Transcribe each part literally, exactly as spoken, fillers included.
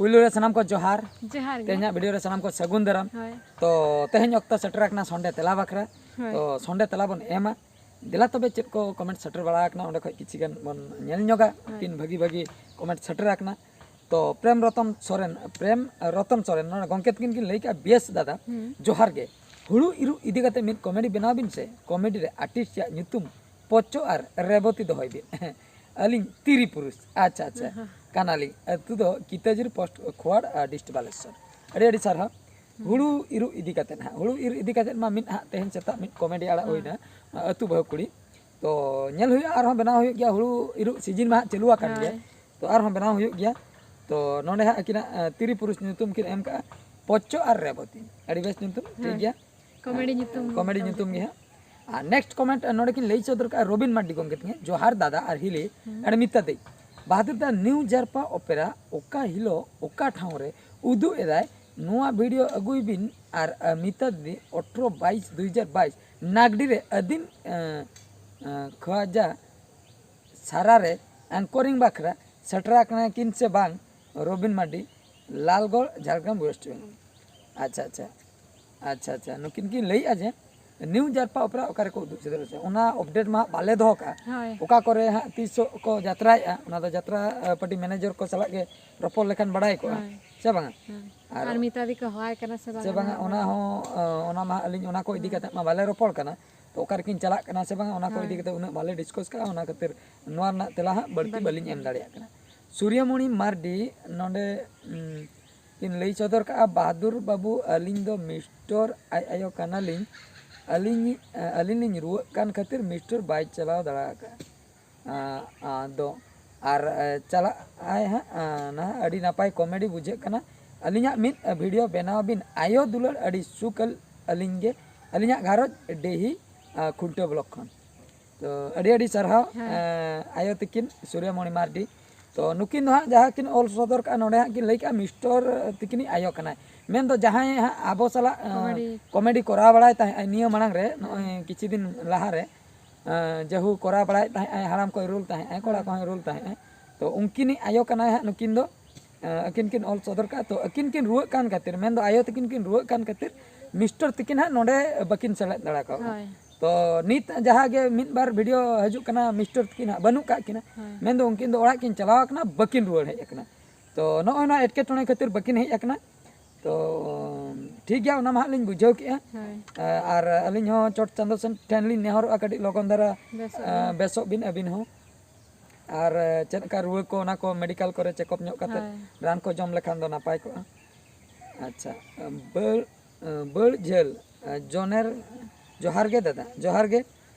ᱯᱩᱭᱞᱩ ᱨᱮ ᱥᱟᱱᱟᱢ ᱠᱚ ᱡᱚᱦᱟᱨ᱾ ᱡᱚᱦᱟᱨ ᱜᱮ᱾ ᱛᱮᱦᱮᱧᱟᱜ ᱵᱷᱤᱰᱤᱭᱳ ᱨᱮ ᱥᱟᱱᱟᱢ ᱠᱚ ᱥᱟᱹᱜᱩᱱ ᱫᱟᱨᱟᱢ᱾ ᱦᱳᱭ᱾ ᱛᱚ ᱛᱮᱦᱮᱧ ᱚᱠᱛᱚ ᱥᱮᱴᱮᱨ ᱟᱠᱟᱱᱟ ᱥᱚᱱᱰᱮ ᱛᱮᱞᱟ ᱵᱟᱠᱷᱨᱟ᱾ ᱦᱳᱭ᱾ ᱛᱚ ᱥᱚᱱᱰᱮ ᱛᱮᱞᱟ ᱵᱚᱱ ᱮᱢᱟ᱾ ᱫᱮᱞᱟ ᱛᱚᱵᱮ ᱪᱮᱫ ᱠᱚ ᱠᱚᱢᱮᱱᱴ ᱥᱮᱴᱮᱨ ᱵᱟᱲᱟ ᱟᱠᱟᱱᱟ, ᱚᱸᱰᱮ ᱠᱷᱚᱱ ᱠᱤᱪᱷᱤ ᱜᱟᱱ ᱵᱚᱱ ᱧᱮᱞ ᱧᱚᱜᱟ᱾ ᱦᱳᱭ᱾ ᱛᱤᱱ ᱵᱷᱟᱹᱜᱤ ᱵᱷᱟᱹᱜᱤ ᱠᱚᱢᱮᱱᱴ ᱥᱮᱴᱮᱨ ᱟᱠᱟᱱᱟ᱾ ᱛᱚ ᱯᱨᱮᱢ ᱨᱚᱛᱚᱱ ᱥᱚᱨᱮᱱ, ᱯᱨᱮᱢ ᱨᱚᱛᱚᱱ ᱥᱚᱨᱮᱱ, ᱱᱚᱰᱮ ᱜᱚᱢᱠᱮ ᱛᱟᱹᱠᱤᱱ ᱠᱤᱱ ᱞᱟᱹᱭ ᱠᱮᱜᱼᱟ, ᱵᱮᱥ ᱫᱟᱫᱟ, ᱦᱩᱸ᱾ ᱡᱚᱦᱟᱨ ᱜᱮ᱾ ᱦᱩᱲᱩ ᱤᱨᱚᱜ ᱤᱫᱤ ᱠᱟᱛᱮ ᱢᱤᱫ ᱠᱚᱢᱮᱰᱤ ᱵᱮᱱᱟᱣ ᱵᱤᱱ ᱥᱮ, ᱠᱚᱢᱮᱰᱤ ᱨᱮ ᱟᱨᱴᱤᱥᱴ ᱭᱟᱜ ᱧᱩᱛᱩᱢ ᱯᱚᱪᱚ ᱟᱨ ᱨᱮᱵᱚᱛᱤ ᱫᱚᱦᱚᱭ ᱵᱤᱱ᱾ ᱟᱹᱞᱤᱧ ᱛᱤᱨᱤ ᱯᱩᱨᱩᱥ᱾ ᱟᱪᱪᱷᱟ, ᱟᱪᱪᱷᱟ, ᱠᱟᱱᱟᱞᱤᱧ᱾ ᱟᱹᱛᱩ ᱫᱚ ᱠᱤᱛᱟᱹᱡᱩᱨᱤ ᱯᱳᱥᱴ ᱠᱷᱚᱣᱟᱲ, ᱰᱤᱥᱴ ᱵᱟᱞᱮᱥᱚᱨ᱾ ᱟᱹᱰᱤ ᱟᱹᱰᱤ ᱥᱟᱨᱦᱟᱣ᱾ ᱦᱩᱲᱩ ᱤᱨᱚᱜ ᱤᱫᱤ ᱠᱟᱛᱮ ᱦᱟᱸᱜ, ᱦᱩᱲᱩ ᱤᱨ ᱤᱫᱤ ᱠᱟᱛᱮ ᱢᱟ ᱢᱤᱫ ᱦᱟᱸᱜ ᱛᱮᱦᱮᱧ ᱥᱮᱛᱟᱜ ᱢᱤᱫ ᱠᱚᱢᱮᱰᱤ ᱟᱲᱟᱜ ᱦᱩᱭᱱᱟ, ᱟᱹᱛᱩ ᱵᱟᱹᱦᱩ ᱠᱩᱲᱤ᱾ ᱛᱚ ᱧᱮᱞ ᱦᱩᱭᱩᱜᱼᱟ, ᱟᱨᱦᱚᱸ ᱵᱮᱱᱟᱣ ᱦᱩᱭᱩᱜ ᱜᱮᱭᱟ, ᱦᱩᱲᱩ ᱤᱨᱚᱜ ᱥᱤᱡᱤᱱ ᱢᱟ ᱦᱟᱸᱜ ᱪᱟᱹᱞᱩ ᱟᱠᱟᱱ ᱜᱮᱭᱟ᱾ ᱦᱳᱭ᱾ ᱛᱚ ᱟᱨᱦᱚᱸ ᱵᱮᱱᱟᱣ ᱦᱩᱭᱩᱜ ᱜᱮᱭᱟ᱾ ᱛᱚ ᱱᱚᱰᱮ ᱦᱟᱸᱜ ᱟᱹᱠᱤᱱᱟᱜ ᱛᱤᱨᱤ ᱯᱩᱨᱩᱥ ᱧᱩᱛᱩᱢ ᱠᱤᱱ ᱮᱢ ᱠᱟᱜᱼᱟ, ᱯᱚᱪᱪᱚ ᱟᱨ ᱨᱮᱵᱚᱛᱤ᱾ ᱟᱹᱰᱤ ᱵᱮᱥ ᱧᱩᱛᱩᱢ, ᱴᱷᱤᱠ ᱜᱮᱭᱟ᱾ ᱠᱚᱢᱮᱰᱤ ᱧᱩᱛᱩᱢ᱾ ᱠᱚᱢᱮᱰᱤ ᱧᱩᱛᱩᱢ ᱜᱮ ᱦᱟᱸᱜ᱾ ᱟᱨ ᱱᱮᱠᱥᱴ ᱠᱚᱢᱮᱱᱴ ᱱᱚᱰᱮ ᱠᱤᱱ ᱞᱟᱹᱭ ᱥᱚᱫᱚᱨ ᱠᱟᱜᱼᱟ, ᱨᱚᱵᱤᱱ ᱢᱟᱨᱰᱤ ᱜᱚᱢᱠᱮ ᱛᱤᱧ, ᱡᱚᱦᱟᱨ ᱫᱟᱫᱟ ᱟᱨ ᱦᱤᱞᱤ ᱟᱨ ᱢᱤᱛᱟ ᱫᱟᱹᱭ᱾ ᱵᱟᱦᱟᱫᱩᱨ ᱫᱟ, ᱱᱤᱭᱩ ᱡᱟᱨᱯᱟ ᱚᱯᱮᱨᱟ ᱚᱠᱟ ᱦᱤᱞᱳᱜ ᱚᱠᱟ ᱴᱷᱟᱶ ᱨᱮ ᱩᱫᱩᱜ ᱮᱫᱟᱭ, ᱱᱚᱣᱟ ᱵᱷᱤᱰᱤᱭᱳ ᱟᱹᱜᱩᱭ ᱵᱤᱱ᱾ ᱟᱨ ᱢᱤᱛᱟ ᱫᱤ ᱟᱴᱷᱨᱚ ᱵᱟᱭᱤᱥ ᱫᱩ ᱦᱟᱡᱟᱨ ᱵᱟᱭᱤᱥ ᱱᱟᱜᱽᱰᱤ ᱨᱮ ᱟᱹᱫᱤᱢ ᱠᱷᱣᱟᱡᱟ ᱥᱟᱨᱟ ᱨᱮ ᱮᱝᱠᱚᱨᱤᱝ ᱵᱟᱠᱷᱨᱟ ᱥᱮᱴᱮᱨ ᱟᱠᱟᱱᱟ ᱠᱤᱱ ᱥᱮ ᱵᱟᱝ? ᱨᱚᱵᱤᱱ ᱢᱟᱨᱰᱤ, ᱞᱟᱞᱜᱚᱲ, ᱡᱷᱟᱲᱜᱨᱟᱢ, ᱳᱭᱮᱥᱴ ᱵᱮᱝᱜᱚᱞ᱾ ᱟᱪᱪᱷᱟ, ᱟᱪᱪᱷᱟ, ᱟᱪᱪᱷᱟ, ᱟᱪᱪᱷᱟ, ᱱᱩᱠᱤᱱ ᱠᱤᱱ ᱞᱟᱹᱭᱮᱜᱼᱟ ᱡᱮ ᱱᱤᱭᱩ ᱡᱟᱨᱯᱟ ᱚᱯᱮᱨᱟ ᱚᱠᱟ ᱨᱮᱠᱚ ᱩᱫᱩᱜ ᱥᱚᱫᱚᱨᱟ, ᱚᱱᱟ ᱟᱯᱰᱮᱴ ᱢᱟ ᱵᱟᱞᱮ ᱫᱚᱦᱚ ᱠᱟᱜᱼᱟ᱾ ᱦᱳᱭ᱾ ᱚᱠᱟ ᱠᱚᱨᱮ ᱦᱟᱸᱜ ᱛᱤᱥᱚᱜ ᱠᱚ ᱡᱟᱛᱨᱟᱭᱮᱜᱼᱟ, ᱚᱱᱟ ᱫᱚ ᱡᱟᱛᱨᱟ ᱯᱟᱨᱴᱤ ᱢᱮᱱᱮᱡᱟᱨ ᱠᱚ ᱥᱟᱞᱟᱜ ᱜᱮ ᱨᱚᱯᱚᱲ ᱞᱮᱠᱷᱟᱱ ᱵᱟᱲᱟᱭ ᱠᱚᱜᱼᱟ᱾ ᱦᱳᱭ᱾ ᱥᱮ ᱵᱟᱝᱟ? ᱦᱩᱸ᱾ ᱟᱨ ᱟᱨ ᱢᱤᱛᱟ ᱫᱤ ᱠᱚ ᱦᱚᱦᱚᱣᱟᱭ ᱠᱟᱱᱟ ᱥᱮ ᱵᱟᱝ? ᱥᱮ ᱵᱟᱝᱟ, ᱚᱱᱟ ᱦᱚᱸ ᱚᱱᱟ ᱢᱟ ᱟᱹᱞᱤᱧ ᱚᱱᱟ ᱠᱚ ᱤᱫᱤ ᱠᱟᱛᱮ ᱢᱟ ᱵᱟᱞᱮ ᱨᱚᱯᱚᱲ ᱠᱟᱱᱟ᱾ ᱛᱚ ᱚᱠᱟ ᱨᱮᱠᱤᱱ ᱪᱟᱞᱟᱜ ᱠᱟᱱᱟ ᱥᱮ ᱵᱟᱝᱟ, ᱚᱱᱟ ᱠᱚ ᱤᱫᱤ ᱠᱟᱛᱮ ᱩᱱᱟᱹᱜ ᱵᱟᱞᱮ ᱰᱤᱥᱠᱟᱥ ᱠᱟᱜᱼᱟ᱾ ᱚᱱᱟ ᱠᱷᱟᱹᱛᱤᱨ ᱱᱚᱣᱟ ᱨᱮᱱᱟᱜ ᱛᱮᱞᱟ ᱦᱟᱸᱜ ᱵᱟᱹᱲᱛᱤ ᱵᱟᱹᱞᱤᱧ ᱮᱢ ᱫᱟᱲᱮᱭᱟᱜ ᱠᱟᱱᱟ᱾ ᱥᱩᱨᱭᱚᱢᱚᱬᱤ ᱢᱟᱨᱰᱤ ᱱᱚᱰᱮ ᱠᱤᱱ ᱞᱟᱹᱭ ᱥᱚᱫᱚᱨ ᱠᱟᱜᱼᱟ, ᱵᱟᱦᱟᱫᱩᱨ ᱵᱟᱹᱵᱩ, ᱟᱹᱞᱤᱧ ᱫᱚ ᱢᱤᱥᱴᱚᱨ ᱟᱡ ᱟᱭᱳ ᱠᱟᱱᱟᱞᱤᱧ᱾ ᱟᱹᱞᱤᱧ ᱟᱹᱞᱤᱧ ᱞᱤᱧ ᱨᱩᱣᱟᱹᱜ ᱠᱟᱱ ᱠᱷᱟᱹᱛᱤᱨ ᱢᱤᱥᱴᱚᱨ ᱵᱟᱭ ᱪᱟᱞᱟᱣ ᱫᱟᱲᱮ ᱟᱠᱟᱫᱼᱟ᱾ ᱟᱫᱚ ᱟᱨ ᱪᱟᱞᱟᱜ ᱟᱭ ᱦᱟᱸᱜ ᱱᱟᱦᱟᱜ᱾ ᱟᱹᱰᱤ ᱱᱟᱯᱟᱭ ᱠᱚᱢᱮᱰᱤ ᱵᱩᱡᱷᱟᱹᱜ ᱠᱟᱱᱟ᱾ ᱟᱹᱞᱤᱧᱟᱜ ᱢᱤᱫ ᱵᱷᱤᱰᱤᱭᱳ ᱵᱮᱱᱟᱣ ᱵᱤᱱ, ᱟᱭᱳ ᱫᱩᱞᱟᱹᱲ ᱟᱹᱰᱤ ᱥᱩᱠ ᱟᱹᱞᱤᱧ ᱜᱮ᱾ ᱟᱹᱞᱤᱧᱟᱜ ᱜᱷᱟᱨᱚᱸᱡᱽ ᱰᱮᱦᱤ ᱠᱷᱩᱱᱴᱟᱹᱣ ᱵᱞᱚᱠ ᱠᱷᱚᱱ᱾ ᱛᱚ ᱟᱹᱰᱤ ᱟᱹᱰᱤ ᱥᱟᱨᱦᱟᱣ᱾ ᱟᱭᱳ ᱛᱤᱠᱤᱱ ᱥᱩᱨᱭᱚᱢᱚᱬᱤ ᱢᱟᱨᱰᱤ᱾ ᱛᱚ ᱱᱩᱠᱤᱱ ᱫᱚ ᱦᱟᱸᱜ ᱡᱟᱦᱟᱸ ᱠᱤᱱ ᱚᱞ ᱥᱚᱫᱚᱨ ᱠᱟᱜᱼᱟ, ᱱᱚᱰᱮ ᱦᱟᱸᱜ ᱠᱤᱱ ᱞᱟᱹᱭ ᱠᱟᱜᱼᱟ ᱢᱤᱥᱴᱚᱨ ᱛᱤᱠᱤᱱᱤᱡ ᱟᱭᱳ ᱠᱟᱱᱟᱭ᱾ ᱢᱮᱱᱫᱚ ᱡᱟᱦᱟᱸᱭ ᱦᱟᱸᱜ ᱟᱵᱚ ᱥᱟᱞᱟᱜ ᱠᱚᱢᱮᱰᱤ ᱠᱚᱨᱟᱣ ᱵᱟᱲᱟᱭ ᱛᱟᱦᱮᱸᱜ ᱱᱤᱭᱟᱹ ᱢᱟᱲᱟᱝ ᱨᱮ, ᱱᱚᱜᱼᱚᱭ ᱠᱤᱪᱷᱩ ᱫᱤᱱ ᱞᱟᱦᱟ ᱨᱮ, ᱡᱟᱹᱦᱩ ᱠᱚᱨᱟᱣ ᱵᱟᱲᱟᱭᱮᱫ ᱛᱟᱦᱮᱸᱜ, ᱦᱟᱲᱟᱢ ᱠᱚᱭ ᱨᱳᱞ ᱛᱟᱦᱮᱸᱜ, ᱠᱚᱲᱟ ᱠᱚᱦᱚᱸᱭ ᱨᱳᱞ ᱛᱟᱦᱮᱸᱜ᱾ ᱛᱚ ᱩᱱᱠᱤᱱᱤᱡ ᱟᱭᱳ ᱠᱟᱱᱟᱭ ᱦᱟᱸᱜ ᱱᱩᱠᱤᱱ ᱫᱚ᱾ ᱟᱹᱠᱤᱱ ᱠᱤᱱ ᱚᱞ ᱥᱚᱫᱚᱨ ᱠᱟᱜᱼᱟ᱾ ᱛᱚ ᱟᱹᱠᱤᱱ ᱠᱤᱱ ᱨᱩᱣᱟᱹᱜ ᱠᱟᱱ ᱠᱷᱟᱹᱛᱤᱨ, ᱢᱮᱱᱫᱚ ᱟᱭᱳ ᱛᱟᱹᱠᱤᱱ ᱠᱤᱱ ᱨᱩᱣᱟᱹᱜ ᱠᱟᱱ ᱠᱷᱟᱹᱛᱤᱨ ᱢᱤᱥᱴᱟᱨ ᱛᱤᱠᱤᱱ ᱦᱟᱸᱜ ᱱᱚᱰᱮ ᱵᱟᱹᱠᱤᱱ ᱥᱮᱞᱮᱫ ᱫᱟᱲᱮ ᱠᱟᱣᱫᱟ᱾ ᱦᱳᱭ᱾ ᱛᱚ ᱱᱤᱛ ᱡᱟᱦᱟᱸ ᱜᱮ ᱢᱤᱫ ᱵᱟᱨ ᱵᱷᱤᱰᱤᱭᱳ ᱦᱤᱡᱩᱜ ᱠᱟᱱᱟ, ᱢᱤᱥᱴᱟᱨ ᱛᱤᱠᱤᱱ ᱦᱟᱸᱜ ᱵᱟᱹᱱᱩᱜ ᱠᱟᱜ ᱠᱤᱱᱟ, ᱦᱳᱭ᱾ ᱢᱮᱱᱫᱚ ᱩᱱᱠᱤᱱ ᱫᱚ ᱚᱲᱟᱜ ᱠᱤᱱ ᱪᱟᱞᱟᱣ ᱠᱟᱱᱟ, ᱵᱟᱹᱠᱤᱱ ᱨᱩᱣᱟᱹᱲ ᱦᱮᱡ ᱟᱠᱟᱱᱟ᱾ ᱛᱚ ᱱᱚᱜᱼᱚᱭ ᱱᱚᱣᱟ ᱮᱴᱠᱮᱴᱚᱬᱮ ᱠᱷᱟᱹᱛᱤᱨ ᱵᱟᱹᱠᱤᱱ ᱦᱮᱡ ᱟᱠᱟᱱᱟ᱾ ᱛᱚ ᱴᱷᱤᱠ ᱜᱮᱭᱟ, ᱚᱱᱟ ᱢᱟ ᱦᱟᱸᱜ ᱞᱤᱧ ᱵᱩᱡᱷᱟᱹᱣ ᱠᱮᱜᱼᱟ᱾ ᱦᱳᱭ᱾ ᱟᱨ ᱟᱹᱞᱤᱧ ᱦᱚᱸ ᱪᱚᱴ ᱪᱟᱸᱫᱳ ᱥᱮᱱ ᱴᱷᱮᱱ ᱞᱤᱧ ᱱᱮᱦᱚᱨᱚᱜᱼᱟ, ᱠᱟᱹᱴᱤᱡ ᱞᱚᱜᱚᱱ ᱫᱷᱟᱨᱟ ᱵᱮᱥᱚᱜ ᱟᱸ, ᱵᱮᱥᱚᱜ ᱵᱤᱱ ᱟᱹᱵᱤᱱ ᱦᱚᱸ᱾ ᱟᱨ ᱪᱮᱫ ᱞᱮᱠᱟ ᱨᱩᱣᱟᱹ ᱠᱚ, ᱚᱱᱟ ᱠᱚ ᱢᱮᱰᱤᱠᱟᱞ ᱠᱚᱨᱮ ᱪᱮᱠᱟᱯ ᱧᱚᱜ ᱠᱟᱛᱮ ᱦᱳᱭ᱾ ᱨᱟᱱ ᱠᱚ ᱡᱚᱢ ᱞᱮᱠᱷᱟᱱ ᱫᱚ ᱱᱟᱯᱟᱭ ᱠᱚᱜᱼᱟ᱾ ᱟᱪᱪᱷᱟ, ᱵᱟᱹᱲ ᱵᱟᱹᱲ ᱡᱷᱟᱹᱞ ᱡᱚᱱᱮᱨ, ᱡᱚᱦᱟᱨ ᱜᱮ ᱫᱟᱫᱟ, ᱡᱚᱦᱟᱨ ᱜᱮ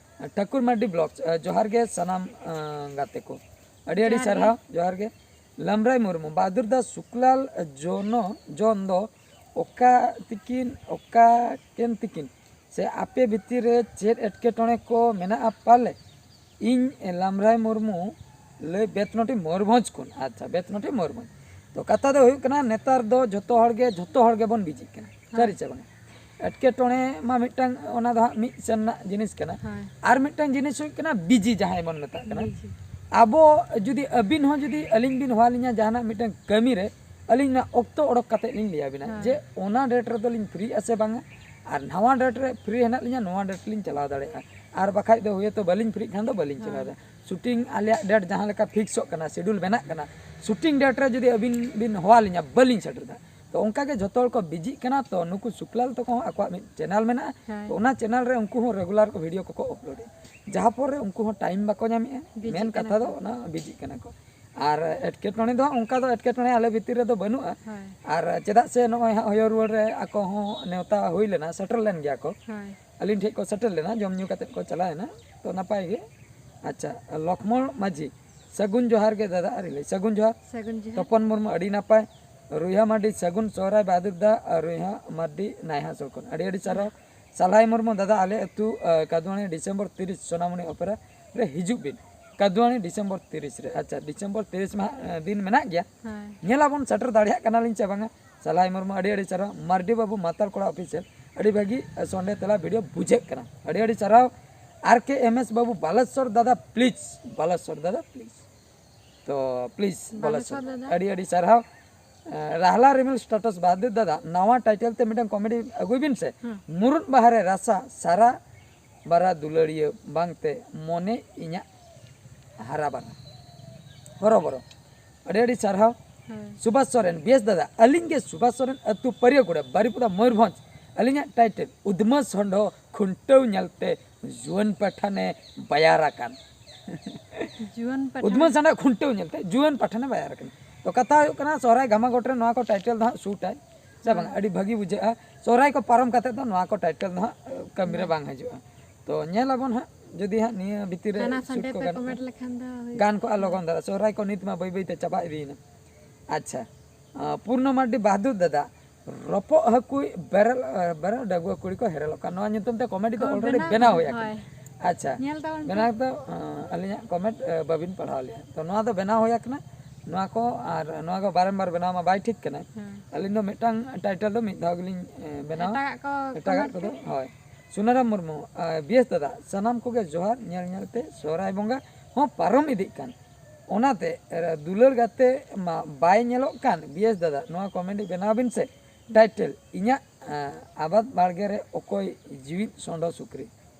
ᱴᱷᱟᱹᱠᱩᱨ ᱢᱟᱨᱰᱤ ᱵᱞᱚᱠ, ᱡᱚᱦᱟᱨ ᱜᱮ ᱥᱟᱱᱟᱢ ᱜᱟᱛᱮ ᱠᱚ, ᱟᱹᱰᱤ ᱟᱹᱰᱤ ᱡᱚᱦᱟᱨ ᱜᱮ᱾ ᱥᱟᱨᱦᱟᱣ, ᱡᱚᱦᱟᱨ ᱜᱮ᱾ ᱞᱟᱢᱨᱟᱭ ᱢᱩᱨᱢᱩ, ᱵᱟᱫᱩᱨᱫᱟ ᱥᱩᱠᱞᱟᱞ ᱡᱚᱱᱚ ᱡᱚᱱ ᱫᱚ ᱚᱠᱟ ᱛᱤᱠᱤᱱ, ᱚᱠᱟ ᱠᱮᱱ ᱛᱤᱠᱤᱱ ᱥᱮ ᱟᱯᱮ ᱵᱷᱤᱛᱤᱨ ᱨᱮ ᱪᱮᱫ ᱮᱴᱠᱮᱴᱚᱬᱮ ᱠᱚ ᱢᱮᱱᱟᱜᱼᱟ ᱯᱟᱞᱮ? ᱤᱧ ᱞᱟᱢᱨᱟᱭ ᱢᱩᱨᱢᱩ ᱞᱟᱹᱭ ᱵᱮᱛᱱᱚᱴᱤ ᱢᱚᱭᱩᱨᱵᱷᱚᱸᱡᱽ ᱠᱷᱚᱱ᱾ ᱟᱪᱪᱷᱟ, ᱵᱮᱛᱱᱚᱴᱤ ᱢᱚᱭᱩᱨᱵᱷᱚᱸᱡᱽ᱾ ᱛᱚ ᱠᱟᱛᱷᱟ ᱫᱚ ᱦᱩᱭᱩᱜ ᱠᱟᱱᱟ, ᱱᱮᱛᱟᱨ ᱫᱚ ᱡᱷᱚᱛᱚ ᱦᱚᱲ ᱜᱮ, ᱡᱷᱚᱛᱚ ᱦᱚᱲ ᱜᱮᱵᱚᱱ ᱵᱤᱡᱤᱜ ᱠᱟᱱᱟ, ᱥᱟᱹᱨᱤ ᱥᱮ ᱵᱟᱝ? ᱮᱴᱠᱮᱴᱚᱬᱮ ᱢᱟ ᱢᱤᱫᱴᱟᱝ, ᱚᱱᱟ ᱫᱚ ᱦᱟᱸᱜ ᱢᱤᱫ ᱥᱮᱱ ᱨᱮᱱᱟᱜ ᱡᱤᱱᱤᱥ ᱠᱟᱱᱟ᱾ ᱦᱳᱭ᱾ ᱟᱨ ᱢᱤᱫᱴᱟᱝ ᱡᱤᱱᱤᱥ ᱦᱩᱭᱩᱜ ᱠᱟᱱᱟ ᱵᱤᱡᱤ, ᱡᱟᱦᱟᱸᱭ ᱵᱚᱱ ᱢᱮᱛᱟᱜ ᱠᱟᱱᱟ᱾ ᱵᱤᱡᱤ᱾ ᱟᱵᱚ ᱡᱩᱫᱤ, ᱟᱹᱵᱤᱱ ᱦᱚᱸ ᱡᱩᱫᱤ ᱟᱹᱞᱤᱧ ᱵᱤᱱ ᱦᱚᱦᱚ ᱟᱹᱞᱤᱧᱟ ᱡᱟᱦᱟᱱᱟᱜ ᱢᱤᱫᱴᱟᱝ ᱠᱟᱹᱢᱤ ᱨᱮ, ᱟᱹᱞᱤᱧ ᱚᱱᱟ ᱚᱠᱛᱚ ᱚᱰᱚᱠ ᱠᱟᱛᱮ ᱞᱤᱧ ᱞᱟᱹᱭ ᱟᱵᱤᱱᱟ ᱦᱳᱭ᱾ ᱡᱮ ᱚᱱᱟ ᱰᱮᱴ ᱨᱮᱫᱚ ᱞᱤᱧ ᱯᱷᱨᱤ ᱟᱥᱮ ᱵᱟᱝᱟ, ᱟᱨ ᱱᱟᱣᱟ ᱰᱮᱴ ᱨᱮ ᱯᱷᱨᱤ ᱦᱮᱱᱟᱜ ᱞᱤᱧᱟ, ᱱᱚᱣᱟ ᱰᱮᱴ ᱞᱤᱧ ᱪᱟᱞᱟᱣ ᱫᱟᱲᱮᱭᱟᱜᱼᱟ᱾ ᱟᱨ ᱵᱟᱠᱷᱟᱡ ᱫᱚ ᱦᱳᱭᱛᱳ ᱵᱟᱹᱞᱤᱧ ᱯᱷᱨᱤᱜ ᱠᱷᱟᱱ ᱫᱚ ᱵᱟᱹᱞᱤᱧ ᱪᱟᱞᱟᱣ ᱦᱳᱭ᱾ ᱫᱟᱲᱮᱭᱟᱜᱼᱟ᱾ ᱥᱩᱴᱤᱝ ᱟᱞᱮᱭᱟᱜ ᱰᱮᱴ ᱡᱟᱦᱟᱸ ᱞᱮᱠᱟ ᱯᱷᱤᱠᱥᱚᱜ ᱠᱟᱱᱟ, ᱥᱤᱰᱩᱞ ᱵᱮᱱᱟᱜ ᱠᱟᱱᱟ, ᱥᱩᱴᱤᱝ ᱰᱮᱴ ᱨᱮ ᱡᱩᱫᱤ ᱟᱹᱵᱤᱱ ᱵᱤᱱ ᱦᱚᱦᱚ ᱟᱹᱞᱤᱧᱟ, ᱵᱟᱹᱞᱤᱧ ᱥᱮᱴᱮᱨ ᱫᱟᱲᱮᱭᱟᱜᱼᱟ᱾ ᱛᱚ ᱚᱱᱠᱟ ᱜᱮ ᱡᱷᱚᱛᱚ ᱦᱚᱲ ᱠᱚ ᱵᱤᱡᱤᱜ ᱠᱟᱱᱟ᱾ ᱛᱚ ᱱᱩᱠᱩ ᱥᱩᱠᱞᱟᱞ ᱛᱟᱠᱚ ᱦᱚᱸ ᱟᱠᱚᱣᱟᱜ ᱢᱤᱫ ᱪᱮᱱᱮᱞ ᱢᱮᱱᱟᱜᱼᱟ᱾ ᱦᱳᱭ᱾ ᱛᱚ ᱚᱱᱟ ᱪᱮᱱᱮᱞ ᱨᱮ ᱩᱱᱠᱩ ᱦᱚᱸ ᱨᱮᱜᱩᱞᱟᱨ ᱠᱚ ᱵᱷᱤᱰᱤᱭᱳ ᱠᱚᱠᱚ ᱟᱯᱞᱳᱰᱮᱫᱼᱟ, ᱡᱟᱦᱟᱸ ᱯᱚᱨᱮ ᱩᱱᱠᱩ ᱦᱚᱸ ᱴᱟᱭᱤᱢ ᱵᱟᱠᱚ ᱧᱟᱢᱮᱫᱼᱟ᱾ ᱵᱤᱡᱤᱜ ᱢᱮᱱ ᱠᱟᱱᱟ ᱠᱟᱛᱷᱟ ᱫᱚ ᱠᱚ᱾ ᱚᱱᱟ ᱵᱤᱡᱤᱜ ᱠᱟᱱᱟ ᱠᱚ᱾ ᱟᱨ ᱮᱴᱠᱮᱴᱚᱬᱮ ᱫᱚ ᱚᱱᱠᱟ ᱫᱚ ᱮᱴᱠᱮᱴᱚᱬᱮ ᱟᱞᱮ ᱵᱷᱤᱛᱤᱨ ᱨᱮᱫᱚ ᱵᱟᱹᱱᱩᱜᱼᱟ᱾ ᱦᱳᱭ᱾ ᱟᱨ ᱪᱮᱫᱟᱜ ᱥᱮ ᱱᱚᱜᱼᱚᱭ ᱦᱟᱸᱜ ᱦᱚᱭᱚ ᱨᱩᱣᱟᱹᱲ ᱨᱮ ᱟᱠᱚ ᱦᱚᱸ ᱱᱮᱣᱛᱟ ᱦᱩᱭ ᱞᱮᱱᱟ, ᱥᱮᱴᱮᱨ ᱞᱮᱱ ᱜᱮᱭᱟ ᱠᱚ, ᱦᱳᱭ᱾ ᱟᱹᱞᱤᱧ ᱴᱷᱮᱱ ᱠᱚ ᱥᱮᱴᱮᱨ ᱞᱮᱱᱟ, ᱡᱚᱢ ᱧᱩ ᱠᱟᱛᱮᱫ ᱠᱚ ᱪᱟᱞᱟᱣ ᱮᱱᱟ᱾ ᱛᱚ ᱱᱟᱯᱟᱭ ᱜᱮ᱾ ᱟᱪᱪᱷᱟ, ᱞᱚᱠᱷᱢᱚᱬ ᱢᱟᱹᱡᱷᱤ, ᱥᱟᱹᱜᱩᱱ ᱡᱚᱦᱟᱨ ᱜᱮ ᱫᱟᱫᱟ ᱟᱨ ᱤᱞᱟᱹᱭ ᱥᱟᱹᱜᱩᱱ ᱡᱚᱦᱟᱨ᱾ ᱥᱟᱹᱜᱩᱱ ᱡᱚᱦᱟᱨ᱾ ᱛᱚᱯᱚᱱ ᱢᱩᱨᱢᱩ, ᱟᱹᱰᱤ ᱱᱟᱯᱟᱭ᱾ ᱨᱩᱭᱦᱟ ᱢᱟᱨᱰᱤ, ᱥᱟᱹᱜᱩᱱ ᱥᱚᱦᱨᱟᱭ ᱵᱟᱫᱩᱨ ᱫᱟ ᱟᱨ ᱨᱩᱭᱦᱟ ᱢᱟᱨᱰᱤ ᱱᱟᱭᱦᱟ ᱥᱚᱲᱠᱚᱱ, ᱟᱹᱰᱤ ᱟᱹᱰᱤ ᱥᱟᱨᱦᱟᱣ᱾ ᱥᱟᱞᱦᱟᱭ ᱢᱩᱨᱢᱩ, ᱫᱟᱫᱟ ᱟᱞᱮ ᱟᱹᱛᱩ ᱟᱸ, ᱠᱟᱫᱩᱣᱟᱱᱤ ᱰᱤᱥᱮᱢᱵᱚᱨ ᱛᱤᱨᱤᱥ ᱥᱳᱱᱟᱢᱩᱱᱤ ᱚᱯᱮᱨᱟ ᱨᱮ ᱦᱤᱡᱩᱜ ᱵᱤᱱ᱾ ᱠᱟᱫᱩᱣᱟᱱᱤ ᱰᱤᱥᱮᱢᱵᱚᱨ ᱛᱤᱨᱤᱥ ᱨᱮ᱾ ᱟᱪᱪᱷᱟ, ᱰᱤᱥᱮᱢᱵᱚᱨ ᱛᱤᱨᱤᱥ ᱢᱟ ᱦᱟᱸᱜ, ᱟᱸ, ᱫᱤᱱ ᱢᱮᱱᱟᱜ ᱜᱮᱭᱟ᱾ ᱦᱳᱭ᱾ ᱧᱮᱞᱟᱵᱚᱱ ᱥᱮᱴᱮᱨ ᱫᱟᱲᱮᱭᱟᱜ ᱠᱟᱱᱟᱞᱤᱧ ᱥᱮ ᱵᱟᱝᱟ᱾ ᱥᱟᱞᱦᱟᱭ ᱢᱩᱨᱢᱩ, ᱟᱹᱰᱤ ᱟᱹᱰᱤ ᱥᱟᱨᱦᱟᱣ᱾ ᱢᱟᱨᱰᱤ ᱵᱟᱹᱵᱩ ᱢᱟᱛᱟᱞ ᱠᱚᱲᱟ ᱚᱯᱷᱤᱥᱤᱭᱟᱞ, ᱟᱹᱰᱤ ᱵᱷᱟᱹᱜᱤ ᱥᱚᱱᱰᱮ ᱛᱮᱞᱟ ᱵᱷᱤᱰᱤᱭᱳ ᱵᱩᱡᱷᱟᱹᱜ ᱠᱟᱱᱟ, ᱟᱹᱰᱤ ᱟᱹᱰᱤ ᱥᱟᱨᱦᱟᱣ᱾ ᱟᱨ ᱠᱮ ᱮᱢ ᱮᱥ ᱵᱟᱹᱵᱩ, ᱵᱟᱞᱮᱥᱚᱨ ᱫᱟᱫᱟ ᱯᱞᱤᱡᱽ, ᱵᱟᱞᱮᱥᱚᱨ ᱫᱟᱫᱟ ᱯᱞᱤᱡᱽ᱾ ᱛᱚ ᱯᱞᱤᱡ ᱵᱚᱞᱮ ᱵᱟᱞᱮᱥᱚᱨ ᱫᱟᱫᱟ᱾ ᱟᱹᱰᱤ ᱟᱹᱰᱤ ᱥᱟᱨᱦᱟᱣ᱾ ᱮᱸ, ᱨᱟᱦᱞᱟ ᱨᱤᱢᱤᱞ ᱥᱴᱮᱴᱟᱥ ᱵᱟᱦᱟᱫᱩᱨ ᱫᱟᱫᱟ, ᱱᱟᱣᱟ ᱴᱟᱭᱴᱮᱞ ᱛᱮ ᱢᱤᱫᱴᱟᱝ ᱠᱚᱢᱮᱰᱤ ᱟᱹᱜᱩᱭ ᱵᱤᱱ ᱥᱮ᱾ ᱦᱮᱸ᱾ ᱢᱩᱨᱩᱫ ᱵᱟᱦᱟ ᱨᱮ ᱨᱟᱥᱟ ᱥᱟᱨᱟ ᱵᱟᱨᱟ ᱫᱩᱞᱟᱹᱲᱤᱭᱟᱹ ᱵᱟᱝᱛᱮ ᱢᱚᱱᱮ ᱤᱧᱟᱹᱜ ᱦᱟᱨᱟ ᱵᱟᱨᱟ ᱦᱚᱨᱚᱵᱚᱨᱚ᱾ ᱟᱹᱰᱤ ᱟᱹᱰᱤ ᱥᱟᱨᱦᱟᱣ᱾ ᱦᱮᱸ᱾ ᱥᱩᱵᱷᱟᱥ ᱥᱚᱨᱮᱱ, ᱵᱮᱥ ᱫᱟᱫᱟ, ᱟᱹᱞᱤᱧ ᱜᱮ ᱥᱩᱵᱷᱟᱥ ᱥᱚᱨᱮᱱ, ᱟᱹᱛᱩ ᱯᱟᱹᱨᱤᱭᱟᱹᱜᱩᱲᱟ, ᱵᱟᱨᱤᱯᱚᱫᱟ, ᱢᱚᱭᱩᱨᱵᱷᱚᱸᱡᱽ᱾ ᱟᱹᱞᱤᱧᱟᱜ ᱴᱟᱭᱴᱮᱞ ᱩᱫᱽᱢᱟᱹ ᱥᱚᱸᱰᱚ ᱠᱷᱩᱱᱴᱟᱹᱣ ᱧᱮᱞᱛᱮ ᱡᱩᱣᱟᱹᱱ ᱯᱟᱴᱷᱟᱱᱮ ᱵᱟᱭᱟᱨ ᱟᱠᱟᱱ᱾ ᱡᱩᱣᱟᱹᱱ ᱯᱟᱴᱷᱟᱱ᱾ ᱩᱫᱽᱢᱟᱹ ᱥᱟᱸᱰᱟ ᱠᱷᱩᱱᱴᱟᱹᱣ ᱧᱮᱞᱛᱮ ᱡᱩᱣᱟᱹᱱ ᱯᱟᱴᱷᱟᱱᱮ ᱵᱟᱭᱟᱨ ᱟᱠᱟᱱᱟ᱾ ᱛᱚ ᱠᱟᱛᱷᱟ ᱦᱩᱭᱩᱜ ᱠᱟᱱᱟ, ᱥᱚᱦᱨᱟᱭ ᱜᱟᱢᱟᱜᱚᱴ ᱨᱮ ᱱᱚᱣᱟ ᱠᱚ ᱴᱟᱭᱴᱮᱞ ᱫᱚ ᱦᱟᱸᱜ ᱥᱩᱴᱟᱭ ᱥᱮ ᱵᱟᱝ? ᱦᱮᱸ᱾ ᱟᱹᱰᱤ ᱵᱷᱟᱹᱜᱤ ᱵᱩᱡᱷᱟᱹᱜᱼᱟ᱾ ᱥᱚᱦᱨᱟᱭ ᱠᱚ ᱯᱟᱨᱚᱢ ᱠᱟᱛᱮ ᱫᱚ ᱱᱚᱣᱟ ᱠᱚ ᱴᱟᱭᱴᱮᱞ ᱫᱚ ᱦᱟᱸᱜ ᱠᱟᱹᱢᱤ ᱨᱮ ᱵᱟᱝ ᱦᱤᱡᱩᱜᱼᱟ᱾ ᱛᱚ ᱧᱮᱞ ᱟᱵᱚᱱ ᱦᱟᱸᱜ, ᱡᱩᱫᱤ ᱦᱟᱸᱜ ᱱᱤᱭᱟᱹ ᱵᱷᱤᱛᱤᱨ ᱨᱮ ᱦᱟᱱᱟ ᱥᱩᱴ ᱥᱟᱱᱰᱮ ᱠᱚ ᱯᱮ ᱜᱟᱱᱚᱜᱼᱟ᱾ ᱠᱚᱢᱮᱱᱴ ᱞᱮᱠᱷᱟᱱ ᱫᱚ ᱦᱩᱭᱩᱜᱼᱟ᱾ ᱜᱟᱱ ᱠᱚᱜᱼᱟ ᱞᱚᱜᱚᱱ ᱫᱷᱟᱨᱟ᱾ ᱥᱚᱦᱨᱟᱭ ᱠᱚ ᱱᱤᱛ ᱢᱟ ᱵᱟᱹᱭ ᱵᱟᱹᱭ ᱛᱮ ᱪᱟᱵᱟ ᱤᱫᱤᱭᱮᱱᱟ᱾ ᱟᱪᱪᱷᱟ, ᱟᱸ, ᱯᱩᱨᱱᱚ ᱢᱟᱨᱰᱤ ᱵᱟᱦᱟᱫᱩᱨ ᱫᱟᱫᱟ, ᱨᱚᱯᱚᱜ ᱦᱟᱹᱠᱩᱭ ᱵᱮᱨᱮᱞ, ᱟᱸ, ᱵᱮᱨᱮᱞ ᱰᱟᱹᱜᱩᱣᱟᱹ ᱠᱩᱲᱤ ᱠᱚ ᱦᱮᱨᱮᱞᱚᱜ ᱠᱟᱱ, ᱱᱚᱣᱟ ᱧᱩᱛᱩᱢ ᱛᱮ ᱠᱚᱢᱮᱰᱤ ᱫᱚ ᱦᱳᱭ, ᱚᱞᱨᱮᱰᱤ ᱵᱮᱱᱟᱣ ᱵᱮᱱᱟᱣ ᱦᱩᱭ ᱟᱠᱟᱱᱟ᱾ ᱦᱳᱭ᱾ ᱟᱪᱪᱷᱟ, ᱧᱮᱞ ᱛᱟᱵᱚᱱ ᱯᱮ᱾ ᱵᱮᱱᱟᱣ ᱫᱚ, ᱟᱸ, ᱟᱹᱞᱤᱧᱟᱜ ᱠᱚᱢᱮᱱᱴ, ᱟᱸ, ᱵᱟᱹᱵᱤᱱ ᱯᱟᱲᱦᱟᱣ ᱞᱮᱜᱼᱟ᱾ ᱛᱚ ᱱᱚᱣᱟ ᱫᱚ ᱵᱮᱱᱟᱣ ᱦᱩᱭ ᱟᱠᱟᱱᱟ᱾ ᱱᱚᱣᱟ ᱠᱚ ᱟᱨ ᱱᱚᱣᱟ ᱠᱚ ᱵᱟᱨᱮᱢ ᱵᱟᱨ ᱵᱮᱱᱟᱣ ᱢᱟ ᱵᱟᱭ ᱴᱷᱤᱠ ᱠᱟᱱᱟ᱾ ᱦᱮᱸ᱾ ᱟᱹᱞᱤᱧ ᱫᱚ ᱢᱤᱫᱴᱟᱝ ᱴᱟᱭᱴᱮᱞ ᱫᱚ ᱢᱤᱫ ᱫᱷᱟᱣ ᱜᱮᱞᱤᱧ, ᱮᱸ, ᱵᱮᱱᱟᱣᱟ᱾ ᱮᱴᱟᱜᱟᱜ ᱠᱚ ᱮᱴᱟᱜᱟᱜ ᱠᱚᱢᱮᱱᱴ ᱠᱚᱫᱚ, ᱯᱮ᱾ ᱦᱳᱭ᱾ ᱥᱩᱱᱟᱨᱟᱢ ᱢᱩᱨᱢᱩ, ᱟᱸ, ᱵᱤᱭᱮᱥ ᱫᱟᱫᱟ, ᱥᱟᱱᱟᱢ ᱠᱚᱜᱮ ᱡᱚᱦᱟᱨ᱾ ᱧᱮᱞ ᱧᱮᱞ ᱛᱮ ᱥᱚᱦᱨᱟᱭ ᱵᱚᱸᱜᱟ ᱦᱚᱸ ᱯᱟᱨᱚᱢ ᱤᱫᱤᱜ ᱠᱟᱱ, ᱚᱱᱟᱛᱮ, ᱮ, ᱫᱩᱞᱟᱹᱲ ᱜᱟᱛᱮ ᱢᱟ ᱵᱟᱭ ᱧᱮᱞᱚᱜ ᱠᱟᱱ᱾ ᱵᱤᱭᱮᱥ ᱫᱟᱫᱟ, ᱱᱚᱣᱟ ᱠᱚᱢᱮᱰᱤ ᱵᱮᱱᱟᱣ ᱵᱤᱱ ᱥᱮ, ᱴᱟᱭᱴᱮᱞ, ᱤᱧᱟᱹᱜ, ᱮ, ᱟᱵᱟᱫ ᱵᱟᱲᱜᱮ ᱨᱮ ᱚᱠᱚᱭ ᱡᱤᱣᱤᱫ ᱥᱚᱸᱰᱚ ᱥᱩᱠᱨᱤ᱾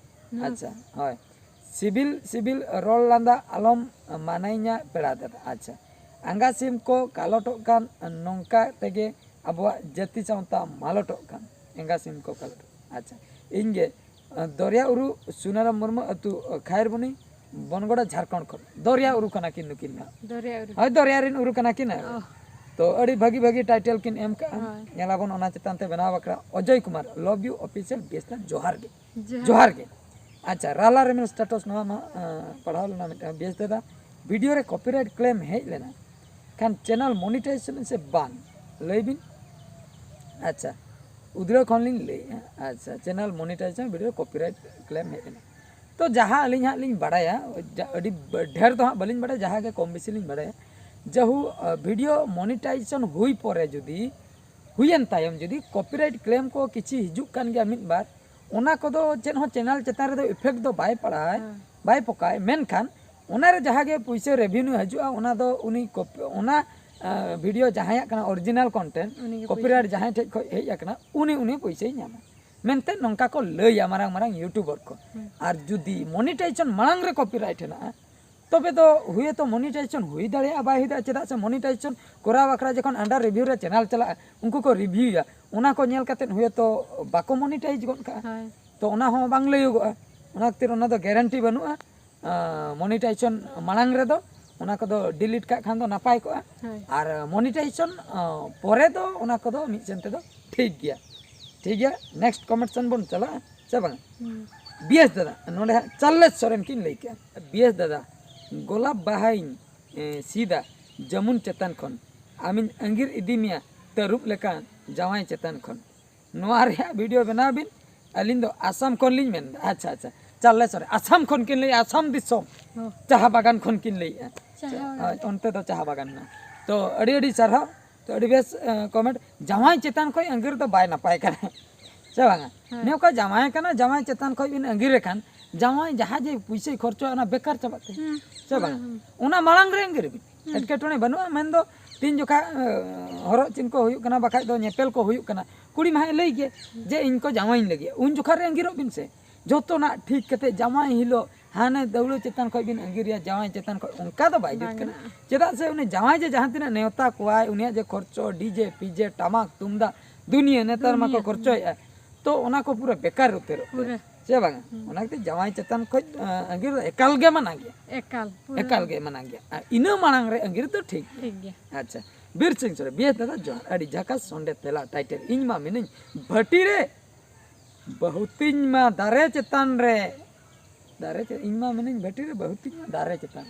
ᱱᱚᱣᱟ ᱟᱪᱪᱷᱟ, ᱦᱳᱭ᱾ ᱥᱤᱵᱤᱞ ᱥᱤᱵᱤᱞ ᱨᱚᱲ ᱞᱟᱸᱫᱟ ᱟᱞᱚᱢ ᱢᱟᱱᱟᱧᱟ ᱯᱮᱲᱟ ᱫᱟᱫᱟ᱾ ᱟᱪᱪᱷᱟ, ᱟᱸᱜᱟ ᱥᱤᱢ ᱠᱚ ᱠᱟᱞᱚᱴᱚᱜ ᱠᱟᱱ, ᱱᱚᱝᱠᱟ ᱛᱮᱜᱮ ᱟᱵᱚᱣᱟᱜ ᱡᱟᱹᱛᱤ ᱥᱟᱶᱛᱟ ᱢᱟᱞᱚᱴᱚᱜ ᱠᱟᱱ᱾ ᱮᱸᱜᱟ ᱥᱤᱢ ᱠᱚ ᱠᱟᱞᱚᱴᱚᱜ᱾ ᱟᱪᱪᱷᱟ, ᱤᱧ ᱜᱮ, ᱟᱸ, ᱫᱚᱨᱭᱟ ᱩᱨᱩ, ᱥᱩᱱᱟᱨᱟᱢ ᱢᱩᱨᱢᱩ, ᱟᱹᱛᱩ, ᱟᱸ, ᱠᱷᱟᱭᱨᱵᱚᱱᱤ, ᱵᱚᱱᱜᱚᱲᱟ, ᱡᱷᱟᱲᱠᱷᱚᱸᱰ ᱠᱷᱚᱱ᱾ ᱫᱚᱨᱭᱟ ᱩᱨᱩ ᱠᱟᱱᱟ ᱠᱤᱱ ᱱᱩᱠᱤᱱ ᱫᱚ᱾ ᱫᱚᱨᱭᱟ ᱩᱨᱩ᱾ ᱦᱳᱭ, ᱫᱚᱨᱭᱟ ᱨᱮᱱ ᱩᱨᱩ ᱠᱟᱱᱟ ᱠᱤᱱ᱾ ᱚ᱾ ᱛᱚ ᱟᱹᱰᱤ ᱵᱷᱟᱹᱜᱤ ᱵᱷᱟᱹᱜᱤ ᱴᱟᱭᱴᱮᱞ ᱠᱤᱱ ᱮᱢ ᱠᱟᱜᱼᱟ᱾ ᱦᱳᱭ᱾ ᱧᱮᱞᱟᱵᱚᱱ ᱚᱱᱟ ᱪᱮᱛᱟᱱ ᱛᱮ ᱵᱮᱱᱟᱣ ᱵᱟᱠᱷᱨᱟ ᱚᱡᱚᱭ ᱠᱩᱢᱟᱨ, love you official, ᱵᱮᱥ ᱫᱟ, ᱡᱚᱦᱟᱨ ᱜᱮ᱾ ᱡᱚᱦᱟᱨ᱾ ᱡᱚᱦᱟᱨ ᱜᱮ᱾ ᱟᱪᱪᱷᱟ, ᱨᱟᱦᱞᱟ ᱨᱤᱢᱤᱞ ᱥᱴᱮᱴᱟᱥ ᱱᱚᱣᱟ ᱢᱟ, ᱟᱸ, ᱯᱟᱲᱦᱟᱣ ᱞᱮᱱᱟ ᱢᱤᱫᱴᱟᱝ, ᱵᱮᱥ ᱫᱟᱫᱟ, ᱵᱷᱤᱰᱤᱭᱳ ᱨᱮ ᱠᱚᱯᱤᱨᱟᱭᱤᱴ ᱠᱞᱮᱢ ᱦᱮᱡ ᱞᱮᱱᱟ ᱠᱷᱟᱱ ᱪᱮᱱᱮᱞ ᱢᱚᱱᱤᱴᱟᱭᱡᱮᱥᱚᱱ ᱥᱮ ᱵᱟᱝ, ᱞᱟᱹᱭ ᱵᱤᱱ᱾ ᱟᱪᱪᱷᱟ, ᱩᱫᱽᱲᱟᱹ ᱠᱷᱚᱱ ᱞᱤᱧ ᱞᱟᱹᱭᱮᱫᱼᱟ᱾ ᱟᱪᱪᱷᱟ, ᱪᱮᱱᱮᱞ ᱢᱚᱱᱤᱴᱟᱭᱡᱮᱥᱚᱱ, ᱵᱷᱤᱰᱤᱭᱳ ᱨᱮ ᱠᱚᱯᱤᱨᱟᱭᱤᱴ ᱠᱞᱮᱢ ᱦᱮᱡ ᱞᱮᱱᱟ᱾ ᱛᱚ ᱡᱟᱦᱟᱸ ᱟᱹᱞᱤᱧ ᱦᱟᱸᱜ ᱞᱤᱧ ᱵᱟᱲᱟᱭᱟ, ᱡᱟ-, ᱟᱹᱰᱤ ᱵ-, ᱰᱷᱮᱨ ᱫᱚ ᱦᱟᱸᱜ ᱵᱟᱹᱞᱤᱧ ᱵᱟᱲᱟᱭᱟ, ᱡᱟᱦᱟᱸ ᱜᱮ ᱠᱚᱢ ᱵᱮᱥᱤ ᱞᱤᱧ ᱵᱟᱲᱟᱭᱟ, ᱡᱟᱦᱩ, ᱟᱸ, ᱵᱷᱤᱰᱤᱭᱳ ᱢᱚᱱᱤᱴᱟᱭᱡᱮᱥᱚᱱ ᱦᱩᱭ ᱯᱚᱨᱮ ᱡᱩᱫᱤ, ᱦᱩᱭᱮᱱ ᱛᱟᱭᱚᱢ ᱡᱩᱫᱤ ᱠᱚᱯᱤᱨᱟᱭᱤᱴ ᱠᱞᱮᱢ ᱠᱚ ᱠᱤᱪᱷᱤ ᱦᱤᱡᱩᱜ ᱠᱟᱱ ᱜᱮᱭᱟ ᱢᱤᱫ ᱵᱟᱨ, ᱚᱱᱟ ᱠᱚᱫᱚ ᱪᱮᱫ ᱦᱚᱸ ᱪᱮᱱᱮᱞ ᱪᱮᱛᱟᱱ ᱨᱮᱫᱚ ᱤᱯᱷᱮᱠᱴ ᱫᱚ ᱵᱟᱭ ᱯᱟᱲᱟᱜᱼᱟ, ᱦᱮᱸ᱾ ᱵᱟᱭ ᱯᱚᱠᱟᱭ᱾ ᱢᱮᱱᱠᱷᱟᱱ ᱚᱱᱟᱨᱮ ᱡᱟᱦᱟᱸ ᱜᱮ ᱯᱩᱭᱥᱟᱹ ᱨᱮᱵᱷᱤᱱᱤᱭᱩ ᱦᱤᱡᱩᱜᱼᱟ, ᱚᱱᱟ ᱫᱚ ᱩᱱᱤ ᱠᱚᱯ- ᱚᱱᱟ ᱵᱷᱤᱰᱤᱭᱳ ᱡᱟᱦᱟᱸᱭᱟᱜ ᱠᱟᱱᱟ, ᱚᱨᱤᱡᱤᱱᱟᱞ ᱠᱚᱱᱴᱮᱱᱴ, ᱩᱱᱤᱜᱮ ᱠᱚᱯᱤᱨᱟᱭᱤᱴ ᱡᱟᱦᱟᱸᱭ ᱴᱷᱮᱡ ᱠᱷᱚᱡ ᱦᱮᱡ ᱟᱠᱟᱱᱟ, ᱩᱱᱤ ᱩᱱᱤ ᱯᱩᱭᱥᱟᱹᱭ ᱧᱟᱢᱟ ᱢᱮᱱᱛᱮ ᱱᱚᱝᱠᱟ ᱠᱚ ᱞᱟᱹᱭᱟ ᱢᱟᱨᱟᱝ ᱢᱟᱨᱟᱝ ᱭᱩᱴᱩᱵᱟᱨ ᱠᱚ᱾ ᱟᱨ ᱡᱩᱫᱤ ᱢᱚᱱᱤᱴᱟᱭᱡᱮᱥᱚᱱ ᱢᱟᱲᱟᱝ ᱨᱮ ᱠᱚᱯᱤᱨᱟᱭᱤᱴ ᱦᱮᱱᱟᱜᱼᱟ, ᱛᱚᱵᱮ ᱫᱚ ᱦᱩᱭᱛᱚ ᱢᱚᱱᱤᱴᱟᱭᱡᱮᱥᱚᱱ ᱦᱩᱭ ᱫᱟᱲᱮᱭᱟᱜᱼᱟ, ᱵᱟᱭ ᱦᱩᱭ ᱫᱟᱲᱮᱭᱟᱜᱼᱟ᱾ ᱪᱮᱫᱟᱜ ᱥᱮ ᱢᱚᱱᱤᱴᱟᱭᱡᱮᱥᱚᱱ ᱠᱚᱨᱟᱣ ᱵᱟᱠᱷᱨᱟ ᱡᱚᱠᱷᱚᱱ ᱟᱱᱰᱟᱨ ᱨᱤᱵᱷᱤᱭᱩ ᱨᱮ ᱪᱮᱱᱮᱞ ᱪᱟᱞᱟᱜᱼᱟ, ᱩᱱᱠᱩ ᱠᱚ ᱨᱤᱵᱷᱤᱭᱩᱭᱟ, ᱚᱱᱟ ᱠᱚ ᱧᱮᱞ ᱠᱟᱛᱮ ᱦᱩᱭᱛᱚ ᱵᱟᱠᱚ ᱢᱚᱱᱤᱴᱟᱭᱤᱡᱽ ᱜᱚᱫ ᱠᱟᱜᱼᱟ᱾ ᱦᱳᱭ᱾ ᱛᱚ ᱚᱱᱟ ᱦᱚᱸ ᱵᱟᱝ ᱞᱟᱹᱭᱚᱜᱚᱜᱼᱟ᱾ ᱚᱱᱟ ᱠᱷᱟᱹᱛᱤᱨ ᱚᱱᱟ ᱫᱚ ᱜᱮᱨᱮᱱᱴᱤ ᱵᱟᱹᱱᱩᱜᱼᱟ᱾ ᱢᱚᱱᱤᱴᱟᱭᱡᱮᱥᱚᱱ ᱢᱟᱲᱟᱝ ᱨᱮᱫᱚ ᱚᱱᱟ ᱠᱚᱫᱚ ᱰᱤᱞᱤᱴ ᱠᱟᱜ ᱠᱷᱟᱱ ᱫᱚ ᱱᱟᱯᱟᱭ ᱠᱚᱜᱼᱟ᱾ ᱦᱳᱭ᱾ ᱟᱨ ᱢᱚᱱᱤᱴᱟᱭᱡᱮᱥᱚᱱ ᱯᱚᱨᱮ ᱫᱚ ᱚᱱᱟ ᱠᱚᱫᱚ ᱢᱤᱫ ᱥᱮᱱ ᱛᱮᱫᱚ ᱴᱷᱤᱠ ᱜᱮᱭᱟ᱾ ᱴᱷᱤᱠ ᱜᱮᱭᱟ, ᱱᱮᱠᱥᱴ ᱠᱚᱢᱮᱱᱴ ᱥᱮᱱ ᱵᱚᱱ ᱪᱟᱞᱟᱜᱼᱟ, ᱥᱮ ᱵᱟᱝ? ᱦᱩᱸ᱾ ᱵᱤᱭᱮᱥ ᱫᱟᱫᱟ, ᱱᱚᱰᱮ ᱦᱟᱸᱜ ᱪᱟᱨᱞᱮᱥ ᱥᱚᱨᱮᱱ ᱠᱤᱱ ᱞᱟᱹᱭ ᱠᱮᱜᱼᱟ, ᱵᱤᱭᱮᱥ ᱫᱟᱫᱟ, ᱜᱳᱞᱟᱯ ᱵᱟᱦᱟᱧ ᱮ, ᱥᱤᱫᱟ ᱡᱟᱹᱢᱩᱱ ᱪᱮᱛᱟᱱ ᱠᱷᱚᱱ, ᱟᱢᱤᱧ ᱟᱸᱜᱤᱨ ᱤᱫᱤ ᱢᱮᱭᱟ ᱛᱟᱹᱨᱩᱵ ᱞᱮᱠᱟ ᱡᱟᱶᱟᱭ ᱪᱮᱛᱟᱱ ᱠᱷᱚᱱ᱾ ᱱᱚᱣᱟ ᱨᱮᱭᱟᱜ ᱵᱷᱤᱰᱤᱭᱳ ᱵᱮᱱᱟᱣ ᱵᱤᱱ, ᱟᱹᱞᱤᱧ ᱫᱚ ᱟᱥᱟᱢ ᱠᱷᱚᱱ ᱞᱤᱧ ᱢᱮᱱᱫᱟ᱾ ᱟᱪᱪᱷᱟ, ᱟᱪᱪᱷᱟ, ᱪᱟᱨᱞᱮᱥ ᱥᱚᱨᱮᱱ, ᱟᱥᱟᱢ ᱠᱷᱚᱱ ᱠᱤᱱ ᱞᱟᱹᱭᱟ, ᱟᱥᱟᱢ ᱫᱤᱥᱚᱢ, ᱦᱚᱸ᱾ ᱪᱟᱦᱟ ᱵᱟᱜᱟᱱ ᱠᱷᱚᱱ ᱠᱤᱱ ᱞᱟᱹᱭᱮᱜᱼᱟ᱾ ᱪᱟᱦᱟ ᱵᱟᱜᱟᱱ᱾ ᱦᱳᱭ, ᱚᱱᱛᱮ ᱫᱚ ᱪᱟᱦᱟ ᱵᱟᱜᱟᱱ ᱢᱮᱱᱟᱜᱼᱟ᱾ ᱛᱚ ᱟᱹᱰᱤ ᱟᱹᱰᱤ ᱥᱟᱨᱦᱟᱣ᱾ ᱛᱚ ᱟᱹᱰᱤ ᱵᱮᱥ ᱠᱚᱢᱮᱱᱴ᱾ ᱡᱟᱶᱟᱭ ᱪᱮᱛᱟᱱ ᱠᱷᱚᱱ ᱟᱸᱜᱤᱨ ᱫᱚ ᱵᱟᱭ ᱱᱟᱯᱟᱭ ᱠᱟᱱᱟ, ᱥᱮ ᱵᱟᱝᱟ? ᱦᱮᱸ᱾ ᱱᱤᱭᱟᱹ ᱠᱚ ᱡᱟᱶᱟᱭ ᱠᱟᱱᱟ, ᱡᱟᱶᱟᱭ ᱪᱮᱛᱟᱱ ᱠᱷᱚᱱ ᱵᱤᱱ ᱟᱸᱜᱤᱨᱮ ᱠᱷᱟᱱ, ᱡᱟᱶᱟᱭ ᱡᱟᱦᱟᱸ ᱡᱮ ᱯᱩᱭᱥᱟᱹᱭ ᱠᱷᱚᱨᱪᱚᱭᱟ, ᱚᱱᱟ ᱵᱮᱠᱟᱨ ᱪᱟᱵᱟᱜ ᱛᱟᱭᱟ, ᱦᱩᱸ, ᱥᱮ ᱦᱩᱸ, ᱵᱟᱝᱟ? ᱦᱩᱸ᱾ ᱚᱱᱟ ᱢᱟᱲᱟᱝ ᱨᱮ ᱟᱸᱜᱤᱨ ᱵᱤᱱ, ᱦᱩᱸ᱾ ᱮᱴᱠᱮᱴᱚᱬᱮ ᱵᱟᱹᱱᱩᱜᱼᱟ᱾ ᱢᱮᱱᱫᱚ ᱛᱤᱱ ᱡᱚᱠᱷᱟ ᱮ, ᱦᱚᱨᱚᱜ ᱪᱤᱱ ᱠᱚ ᱦᱩᱭᱩᱜ ᱠᱟᱱᱟ, ᱵᱟᱠᱷᱟᱡ ᱫᱚ ᱧᱮᱯᱮᱞ ᱠᱚ ᱦᱩᱭᱩᱜ ᱠᱟᱱᱟ, ᱠᱩᱲᱤ ᱢᱟᱦᱟᱭ ᱞᱟᱹᱭ ᱜᱮ ᱡᱮ ᱤᱧ ᱠᱚ ᱡᱟᱶᱟᱭᱤᱧ ᱞᱟᱹᱜᱤᱫ, ᱩᱱ ᱡᱚᱠᱷᱟ ᱨᱮ ᱟᱸᱜᱤᱨᱚᱜ ᱵᱤᱱ ᱥᱮ᱾ ᱡᱚᱛᱚᱱᱟᱜ ᱴᱷᱤᱠ ᱠᱟᱛᱮ ᱡᱟᱶᱟᱭ ᱦᱤᱞᱳᱜ ᱦᱟᱱᱮ ᱫᱟᱹᱣᱲᱟᱹ ᱪᱮᱛᱟᱱ ᱠᱷᱚᱱ ᱵᱤᱱ ᱟᱸᱜᱤᱨᱮᱭᱟ, ᱡᱟᱶᱟᱭ ᱪᱮᱛᱟᱱ ᱠᱷᱚᱱ, ᱚᱱᱠᱟ ᱫᱚ ᱵᱟᱭ ᱡᱩᱛ ᱵᱟᱝ ᱠᱟᱱᱟ᱾ ᱜᱟᱱᱚᱜᱼᱟ᱾ ᱪᱮᱫᱟᱜ ᱥᱮ ᱩᱱᱤ ᱡᱟᱶᱟᱭ ᱡᱮ ᱡᱟᱦᱟᱸ ᱛᱤᱱᱟᱹᱜ ᱱᱮᱣᱛᱟ ᱠᱚᱣᱟᱭ, ᱩᱱᱤᱭᱟᱜ ᱡᱮ ᱠᱷᱚᱨᱪᱚ, ᱰᱤᱡᱮ ᱯᱤᱡᱮ, ᱴᱟᱢᱟᱠ ᱛᱩᱢᱫᱟᱜ, ᱫᱩᱱᱤᱭᱟᱹ ᱱᱮᱛᱟᱨ ᱢᱟᱠᱚ ᱫᱩᱱᱤᱭᱟᱹ᱾ ᱠᱷᱚᱨᱪᱚᱭᱮᱫᱼᱟ, ᱛᱚ ᱚᱱᱟ ᱠᱚ ᱯᱩᱨᱟᱹ ᱵᱮᱠᱟᱨ ᱩᱛᱟᱹᱨᱚᱜ ᱛᱟᱭᱟ᱾ ᱯᱩᱨᱟᱹ᱾ ᱥᱮ ᱵᱟᱝᱟ? ᱦᱩᱸ᱾ ᱚᱱᱟ ᱠᱷᱟᱹᱛᱤᱨ ᱡᱟᱶᱟᱭ ᱪᱮᱛᱟᱱ ᱠᱷᱚᱱ ᱟᱸᱜᱤᱨ ᱫᱚ ᱮᱠᱟᱞ ᱜᱮ ᱢᱟᱱᱟ ᱜᱮᱭᱟ᱾ ᱮᱠᱟᱞ, ᱯᱩᱨᱟᱹ᱾ ᱮᱠᱟᱞ ᱜᱮ ᱢᱟᱱᱟ ᱜᱮᱭᱟ᱾ ᱟᱨ ᱤᱱᱟᱹ ᱢᱟᱲᱟᱝ ᱨᱮ ᱟᱸᱜᱤᱨ ᱫᱚ ᱴᱷᱤᱠ ᱜᱮᱭᱟ᱾ ᱴᱷᱤᱠ ᱜᱮᱭᱟ᱾ ᱟᱪᱪᱷᱟ, ᱵᱤᱨ ᱥᱤᱝ ᱥᱚᱨᱮᱱ, ᱵᱤᱭᱮᱥ ᱫᱟᱫᱟ ᱡᱚᱦᱟᱨ, ᱟᱹᱰᱤ ᱡᱷᱟᱠᱟᱥ ᱥᱚᱸᱰᱮ ᱛᱮᱞᱟ ᱴᱟᱭᱴᱮᱞ᱾ ᱤᱧ ᱢᱟ ᱢᱤᱱᱟᱹᱧ ᱵᱷᱟᱹᱴᱤ ᱨᱮ, ᱵᱟᱹᱦᱩᱛᱤᱧ ᱢᱟ ᱫᱟᱨᱮ ᱪᱮᱛᱟᱱ ᱨᱮ, ᱫᱟᱨᱮ ᱪᱮ-, ᱤᱧ ᱢᱟ ᱢᱤᱱᱟᱹᱧ ᱵᱷᱟᱹᱴᱤ ᱨᱮ, ᱵᱟᱹᱦᱩᱛᱤᱧ ᱢᱟ ᱫᱟᱨᱮ ᱪᱮᱛᱟᱱ᱾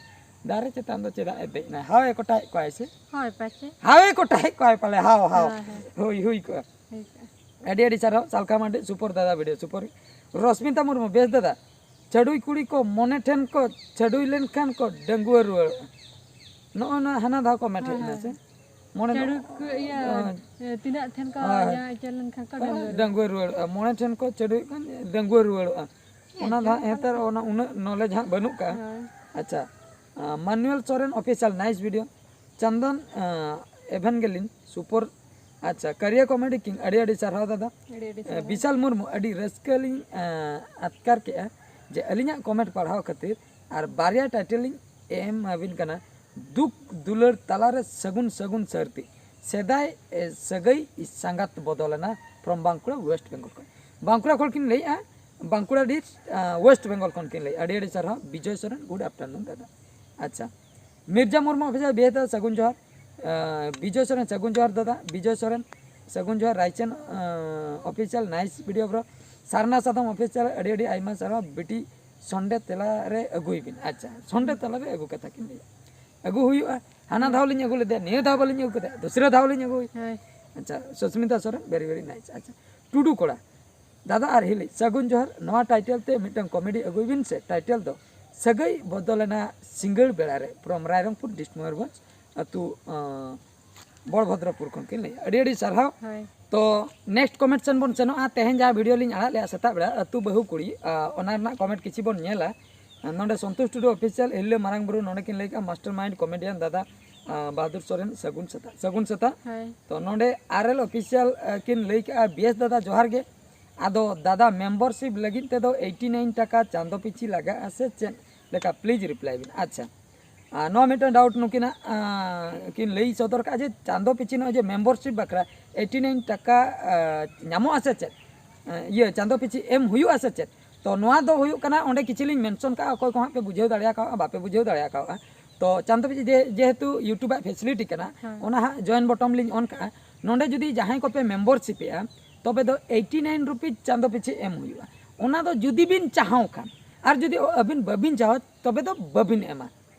ᱫᱟᱨᱮ ᱪᱮᱛᱟᱱ ᱫᱚ ᱪᱮᱫᱟᱜ ᱮ ᱫᱮᱡ ᱮᱱᱟ? ᱦᱟᱣ ᱮ ᱠᱚᱴᱟᱭᱮᱫ ᱠᱚᱣᱟᱭ ᱥᱮ? ᱦᱳᱭ ᱯᱟᱪᱮ᱾ ᱦᱟᱣ ᱮ ᱠᱚᱴᱟᱭᱮᱫ ᱠᱚᱣᱟᱭ ᱯᱟᱞᱮ, ᱦᱟᱣ, ᱦᱟᱣ᱾ ᱦᱳᱭ, ᱦᱳᱭ᱾ ᱦᱩᱭ, ᱦᱩᱭ ᱠᱚᱜᱼᱟ᱾ ᱦᱩᱭ ᱠᱚᱜᱼᱟ᱾ ᱟᱹᱰᱤ ᱟᱹᱰᱤ ᱥᱟᱨᱦᱟᱣ ᱥᱟᱞᱠᱷᱟ ᱢᱟᱱᱰᱤ ᱥᱩᱯᱚᱨ ᱫᱟᱫᱟ ᱵᱷᱤᱰᱤᱭᱳ ᱥᱩᱯᱚᱨ᱾ ᱨᱚᱥᱢᱤᱛᱟ ᱢᱩᱨᱢᱩ, ᱵᱮᱥ ᱫᱟᱫᱟ, ᱪᱷᱟᱹᱰᱩᱭ ᱠᱩᱲᱤ ᱠᱚ ᱢᱚᱱᱮ ᱴᱷᱮᱱ ᱠᱚ ᱪᱷᱟᱹᱰᱩᱭ ᱞᱮᱱᱠᱷᱟᱱ ᱠᱚ ᱰᱟᱺᱜᱩᱣᱟᱹ ᱨᱩᱣᱟᱹᱲᱚᱜᱼᱟ᱾ ᱱᱚᱜᱼᱚ ᱱᱟ ᱦᱟᱱᱟ ᱫᱷᱟᱣ ᱠᱚ ᱢᱮᱴᱷᱮᱡ ᱦᱳᱭ, ᱮᱱᱟ ᱦᱳᱭ᱾ ᱥᱮ? ᱢᱚᱱᱮ ᱫᱚ ᱪᱷᱟᱹᱰᱩ ᱠᱚ ᱤᱭᱟᱹ, ᱦᱳᱭ᱾ ᱛᱤᱱᱟᱹᱜ ᱴᱷᱮᱱ ᱠᱚ ᱦᱳᱭ, ᱦᱳᱭ᱾ ᱡᱟᱶᱟᱭ ᱦᱚᱪᱚ ᱞᱮᱱᱠᱷᱟᱱ ᱠᱚ ᱰᱟᱺᱜᱩᱣᱟᱹ ᱨᱩᱣᱟᱹᱲ᱾ ᱰᱟᱺᱜᱩᱣᱟᱹ ᱨᱩᱣᱟᱹᱲᱚᱜᱼᱟ᱾ ᱢᱚᱱᱮ ᱴᱷᱮᱱ ᱠᱚ ᱪᱷᱟᱹᱰᱩᱭ ᱠᱷᱟᱱ ᱰᱟᱺᱜᱩᱣᱟᱹ ᱨᱩᱣᱟᱹᱲᱚᱜᱼᱟ᱾ ᱚᱱᱟ ᱫᱚ ᱦᱟᱸᱜ ᱱᱮᱛᱟᱨ ᱚᱱᱟ ᱩᱱᱟᱹᱜ ᱱᱚᱞᱮᱡᱽ ᱦᱟᱸᱜ ᱵᱟᱹᱱᱩᱜ ᱠᱟᱜᱼᱟ᱾ ᱦᱳᱭ᱾ ᱟᱪᱪᱷᱟ, ᱢᱟᱱᱩᱭᱮᱞ ᱥᱚᱨᱮᱱ ᱚᱯᱷᱤᱥᱤᱭᱟᱞ, ᱱᱟᱭᱤᱥ ᱵᱷᱤᱰᱤᱭᱳ᱾ ᱪᱚᱱᱫᱚᱱ ᱮᱵᱷᱮᱱᱜᱮᱞᱤᱱ ᱥᱩᱯᱚᱨ, ᱟᱪᱪᱷᱟ, ᱠᱟᱨᱤᱭᱟ ᱠᱚᱢᱮᱰᱤ ᱠᱤᱝ, ᱟᱹᱰᱤ ᱟᱹᱰᱤ ᱥᱟᱨᱦᱟᱣ ᱫᱟᱫᱟ᱾ ᱟᱹᱰᱤ ᱟᱹᱰᱤ ᱵᱤᱥᱟᱞ ᱢᱩᱨᱢᱩ, ᱟᱹᱰᱤ ᱨᱟᱹᱥᱠᱟᱹ ᱞᱤᱧ ᱟᱴᱠᱟᱨ ᱠᱮᱜᱼᱟ ᱡᱮ ᱟᱹᱞᱤᱧᱟᱜ ᱠᱚᱢᱮᱱᱴ ᱯᱟᱲᱦᱟᱣ ᱠᱷᱟᱹᱛᱤᱨ᱾ ᱟᱨ ᱵᱟᱨᱭᱟ ᱴᱟᱭᱴᱮᱞ ᱞᱤᱧ ᱮᱢ ᱟᱹᱵᱤᱱ ᱠᱟᱱᱟ, ᱫᱩᱠ ᱫᱩᱞᱟᱹᱲ ᱛᱟᱞᱟᱨᱮ ᱥᱟᱹᱜᱩᱱ ᱥᱟᱹᱜᱩᱱ ᱥᱟᱹᱨᱫᱤ᱾ ᱥᱮᱫᱟᱭ ᱥᱟᱹᱜᱟᱹᱭ ᱥᱟᱸᱜᱟᱛ ᱵᱚᱫᱚᱞᱮᱱᱟ, from ᱵᱟᱸᱠᱩᱲᱟ, ᱳᱭᱮᱥᱴ ᱵᱮᱝᱜᱚᱞ ᱠᱷᱚᱱ᱾ ᱵᱟᱸᱠᱩᱲᱟ ᱠᱷᱚᱱ ᱠᱤᱱ ᱞᱟᱹᱭᱮᱜᱼᱟ, ᱵᱟᱸᱠᱩᱲᱟ ᱰᱤᱥᱴ, ᱳᱭᱮᱥᱴ ᱵᱮᱝᱜᱚᱞ ᱠᱷᱚᱱ ᱠᱤᱱ ᱞᱟᱹᱭᱮᱜᱼᱟ᱾ ᱟᱹᱰᱤ ᱟᱹᱰᱤ ᱥᱟᱨᱦᱟᱣ ᱵᱤᱡᱚᱭ ᱥᱚᱨᱮᱱ, ᱜᱩᱰ ᱟᱯᱴᱟᱨᱱᱩᱱ ᱫᱟᱫᱟ᱾ ᱟᱪᱪᱷᱟ, ᱢᱤᱨᱡᱟ ᱢᱩᱨᱢᱩ ᱚᱯᱷᱤᱥᱤᱭᱟᱞ ᱵᱤᱭᱮ ᱫᱟ ᱥᱟᱹᱜᱩᱱ ᱡᱚᱦᱟᱨ᱾ ᱵᱤᱡᱚᱭ ᱥᱚᱨᱮᱱ ᱥᱟᱹᱜᱩᱱ ᱡᱚᱦᱟᱨ ᱫᱟᱫᱟ᱾ ᱵᱤᱡᱚᱭ ᱥᱚᱨᱮᱱ ᱥᱟᱹᱜᱩᱱ ᱡᱚᱦᱟᱨ᱾ ᱨᱟᱭᱪᱟᱸᱫᱽ ᱚᱯᱷᱤᱥᱤᱭᱟᱞ, ᱱᱟᱭᱤᱥ ᱵᱷᱤᱰᱤᱭᱳ ᱵᱨᱳ᱾ ᱥᱟᱨᱱᱟ ᱥᱟᱫᱚᱢ ᱚᱯᱷᱤᱥᱤᱭᱟᱞ, ᱟᱹᱰᱤ ᱟᱹᱰᱤ ᱟᱭᱢᱟ ᱥᱟᱨᱦᱟᱣ ᱵᱤᱴᱤ᱾ ᱥᱚᱱᱰᱮ ᱛᱮᱞᱟ ᱨᱮ ᱟᱹᱜᱩᱭ ᱵᱤᱱ᱾ ᱟᱪᱪᱷᱟ, ᱥᱚᱱᱰᱮ ᱛᱮᱞᱟ ᱨᱮ ᱟᱹᱜᱩ ᱠᱟᱛᱷᱟ ᱠᱤᱱ ᱞᱟᱹᱭᱟ᱾ ᱟᱹᱜᱩ ᱦᱩᱭᱩᱜᱼᱟ᱾ ᱦᱟᱱᱟ ᱫᱷᱟᱣ ᱞᱤᱧ ᱟᱹᱜᱩ ᱞᱮᱫᱮᱭᱟ, ᱱᱤᱭᱟᱹ ᱫᱷᱟᱣ ᱵᱟᱹᱞᱤᱧ ᱟᱹᱜᱩ ᱠᱟᱫᱮᱭᱟ, ᱫᱚᱥᱨᱟ ᱫᱷᱟᱣ ᱞᱤᱧ ᱟᱹᱜᱩᱭ᱾ ᱦᱳᱭ᱾ ᱟᱪᱪᱷᱟ, Susmita Soren, very very nice᱾ ᱟᱪᱪᱷᱟ, ᱴᱩᱰᱩ ᱠᱚᱲᱟ, ᱫᱟᱫᱟ ᱟᱨ ᱦᱤᱞᱤ ᱥᱟᱹᱜᱩᱱ ᱡᱚᱦᱟᱨ᱾ ᱱᱚᱣᱟ ᱴᱟᱭᱴᱮᱞ ᱛᱮ ᱢᱤᱫᱴᱟᱝ ᱠᱚᱢᱮᱰᱤ ᱟᱹᱜᱩᱭ ᱵᱤᱱ ᱥᱮ᱾ ᱴᱟᱭᱴᱮᱞ ᱫᱚ ᱥᱟᱹᱜᱟᱹᱭ ᱵᱚᱫᱚᱞᱮᱱᱟ ᱥᱤᱸᱜᱟᱹᱲ ᱵᱮᱲᱟ ᱨᱮ, from ᱨᱟᱭᱨᱚᱝᱯᱩᱨ ᱰᱤᱥᱴ ᱢᱚᱭᱩᱨᱵᱷᱚᱸᱡᱽ, ᱟᱹᱛᱩ ᱵᱚᱲᱵᱷᱚᱫᱨᱚᱯᱩᱨ ᱠᱷᱚᱱ ᱠᱤᱱ ᱞᱟᱹᱭᱟ᱾ ᱟᱹᱰᱤ ᱟᱹᱰᱤ ᱥᱟᱨᱦᱟᱣ᱾ ᱦᱳᱭ᱾ ᱛᱚ ᱱᱮᱠᱥᱴ ᱠᱚᱢᱮᱱᱴ ᱥᱮᱱ ᱵᱚᱱ ᱥᱮᱱᱚᱜᱼᱟ᱾ ᱛᱮᱦᱮᱧ ᱡᱟᱦᱟᱸ ᱵᱷᱤᱰᱤᱭᱳ ᱞᱤᱧ ᱟᱲᱟᱜ ᱞᱮᱜᱼᱟ ᱥᱮᱛᱟᱜ ᱵᱮᱲᱟ, ᱟᱹᱛᱩ ᱵᱟᱹᱦᱩ ᱠᱩᱲᱤ, ᱟᱸ, ᱚᱱᱟ ᱨᱮᱱᱟᱜ ᱠᱚᱢᱮᱱᱴ ᱠᱤᱪᱷᱩ ᱵᱚᱱ ᱧᱮᱞᱟ᱾ ᱟᱸ, ᱱᱚᱰᱮ ᱥᱚᱱᱛᱳᱥ ᱴᱩᱰᱩ ᱚᱯᱷᱤᱥᱤᱭᱟᱞ, ᱦᱤᱨᱞᱟᱹ ᱢᱟᱨᱟᱝ ᱵᱩᱨᱩ, ᱱᱚᱰᱮ ᱠᱤᱱ ᱞᱟᱹᱭ ᱠᱟᱜᱼᱟ, ᱢᱟᱥᱴᱟᱨ ᱢᱟᱭᱤᱱᱰ ᱠᱚᱢᱮᱰᱤᱭᱟᱱ ᱫᱟᱫᱟ, ᱟᱸ, ᱵᱟᱦᱟᱫᱩᱨ ᱥᱚᱨᱮᱱ, ᱥᱟᱹᱜᱩᱱ ᱥᱮᱛᱟᱜ, ᱥᱟᱹᱜᱩᱱ ᱥᱮᱛᱟᱜ᱾ ᱦᱳᱭ᱾ ᱛᱚ ᱱᱚᱰᱮ ᱟᱨ ᱮᱞ ᱚᱯᱷᱤᱥᱤᱭᱟᱞ, ᱟᱸ, ᱠᱤᱱ ᱞᱟᱹᱭ ᱠᱟᱜᱼᱟ, ᱵᱤ ᱮᱥ ᱫᱟᱫᱟ ᱡᱚᱦᱟᱨ ᱜᱮ᱾ ᱟᱫᱚ ᱫᱟᱫᱟ, ᱢᱮᱢᱵᱚᱨᱥᱤᱯ ᱞᱟᱹᱜᱤᱫ ᱛᱮᱫᱚ ᱮᱭᱤᱴᱤ ᱱᱟᱭᱤᱱ ᱴᱟᱠᱟ ᱪᱟᱸᱫᱚ ᱯᱤᱪᱷᱤ ᱞᱟᱜᱟᱜᱼᱟ ᱥᱮ ᱪᱮᱫ ᱞᱮᱠᱟ? ᱯᱞᱤᱡᱽ ᱨᱤᱯᱞᱟᱭ ᱵᱤᱱ᱾ ᱟᱪᱪᱷᱟ, ᱟᱨ ᱱᱚᱣᱟ ᱢᱤᱫᱴᱟᱝ ᱰᱟᱣᱩᱴ ᱱᱩᱠᱤᱱᱟᱜ, ᱟᱸ, ᱠᱤᱱ ᱞᱟᱹᱭ ᱥᱚᱫᱚᱨ ᱠᱟᱜᱼᱟ ᱡᱮ ᱪᱟᱸᱫᱚ ᱯᱤᱪᱷᱤ ᱱᱚᱜᱼᱚᱭ ᱡᱮ ᱢᱮᱢᱵᱚᱨᱥᱤᱯ ᱵᱟᱠᱷᱨᱟ ᱮᱭᱤᱴᱤ ᱱᱟᱭᱤᱱ ᱴᱟᱠᱟ, ᱟᱸ, ᱧᱟᱢᱚᱜᱼᱟ ᱥᱮ ᱪᱮᱫ? ᱟᱸ, ᱤᱭᱟᱹ, ᱪᱟᱸᱫᱚ ᱯᱤᱪᱷᱤ ᱮᱢ ᱦᱩᱭᱩᱜᱼᱟ ᱥᱮ ᱪᱮᱫ? ᱛᱚ ᱱᱚᱣᱟ ᱫᱚ ᱦᱩᱭᱩᱜ ᱠᱟᱱᱟ, ᱚᱸᱰᱮ ᱠᱤᱪᱷᱩ ᱞᱤᱧ ᱢᱮᱱᱥᱚᱱ ᱠᱟᱜᱼᱟ, ᱚᱠᱚᱭ ᱠᱚ ᱦᱟᱸᱜ ᱯᱮ ᱵᱩᱡᱷᱟᱹᱣ ᱫᱟᱲᱮ ᱠᱟᱣᱟ, ᱵᱟᱯᱮ ᱵᱩᱡᱷᱟᱹᱣ ᱫᱟᱲᱮ ᱠᱟᱣᱟ᱾ ᱛᱚ ᱪᱟᱸᱫᱚ ᱯᱤᱪᱷᱤ ᱡᱮ, ᱡᱮᱦᱮᱛᱩ YouTube ᱟᱜ ᱯᱷᱮᱥᱤᱞᱤᱴᱤ ᱠᱟᱱᱟ, ᱦᱮᱸ᱾ ᱚᱱᱟ ᱦᱟᱸᱜ ᱡᱚᱭᱮᱱ ᱵᱚᱴᱚᱢ ᱞᱤᱧ ᱚᱱ ᱠᱟᱜᱼᱟ᱾ ᱱᱚᱸᱰᱮ ᱡᱩᱫᱤ ᱡᱟᱦᱟᱸᱭ ᱠᱚᱯᱮ ᱢᱮᱢᱵᱚᱨᱥᱤᱯᱮᱜᱼᱟ, ᱛᱚᱵᱮ ᱫᱚ ᱮᱭᱤᱴᱤ ᱱᱟᱭᱤᱱ ᱨᱩᱯᱤᱡ ᱪᱟᱸᱫᱚ ᱯᱤᱪᱷᱤ ᱮᱢ ᱦᱩᱭᱩᱜᱼᱟ᱾ ᱚᱱᱟ ᱫᱚ ᱡᱩᱫᱤ ᱵᱤᱱ ᱪᱟᱦᱟᱣ ᱠᱷᱟᱱ, ᱟᱨ ᱡᱩᱫᱤ ᱟᱹᱵᱤᱱ ᱵᱟᱹᱵᱤᱱ ᱪᱟᱦᱟᱣᱟ, ᱛᱚᱵᱮ ᱫᱚ ᱵᱟᱹᱵᱤᱱ ᱮᱢᱟ᱾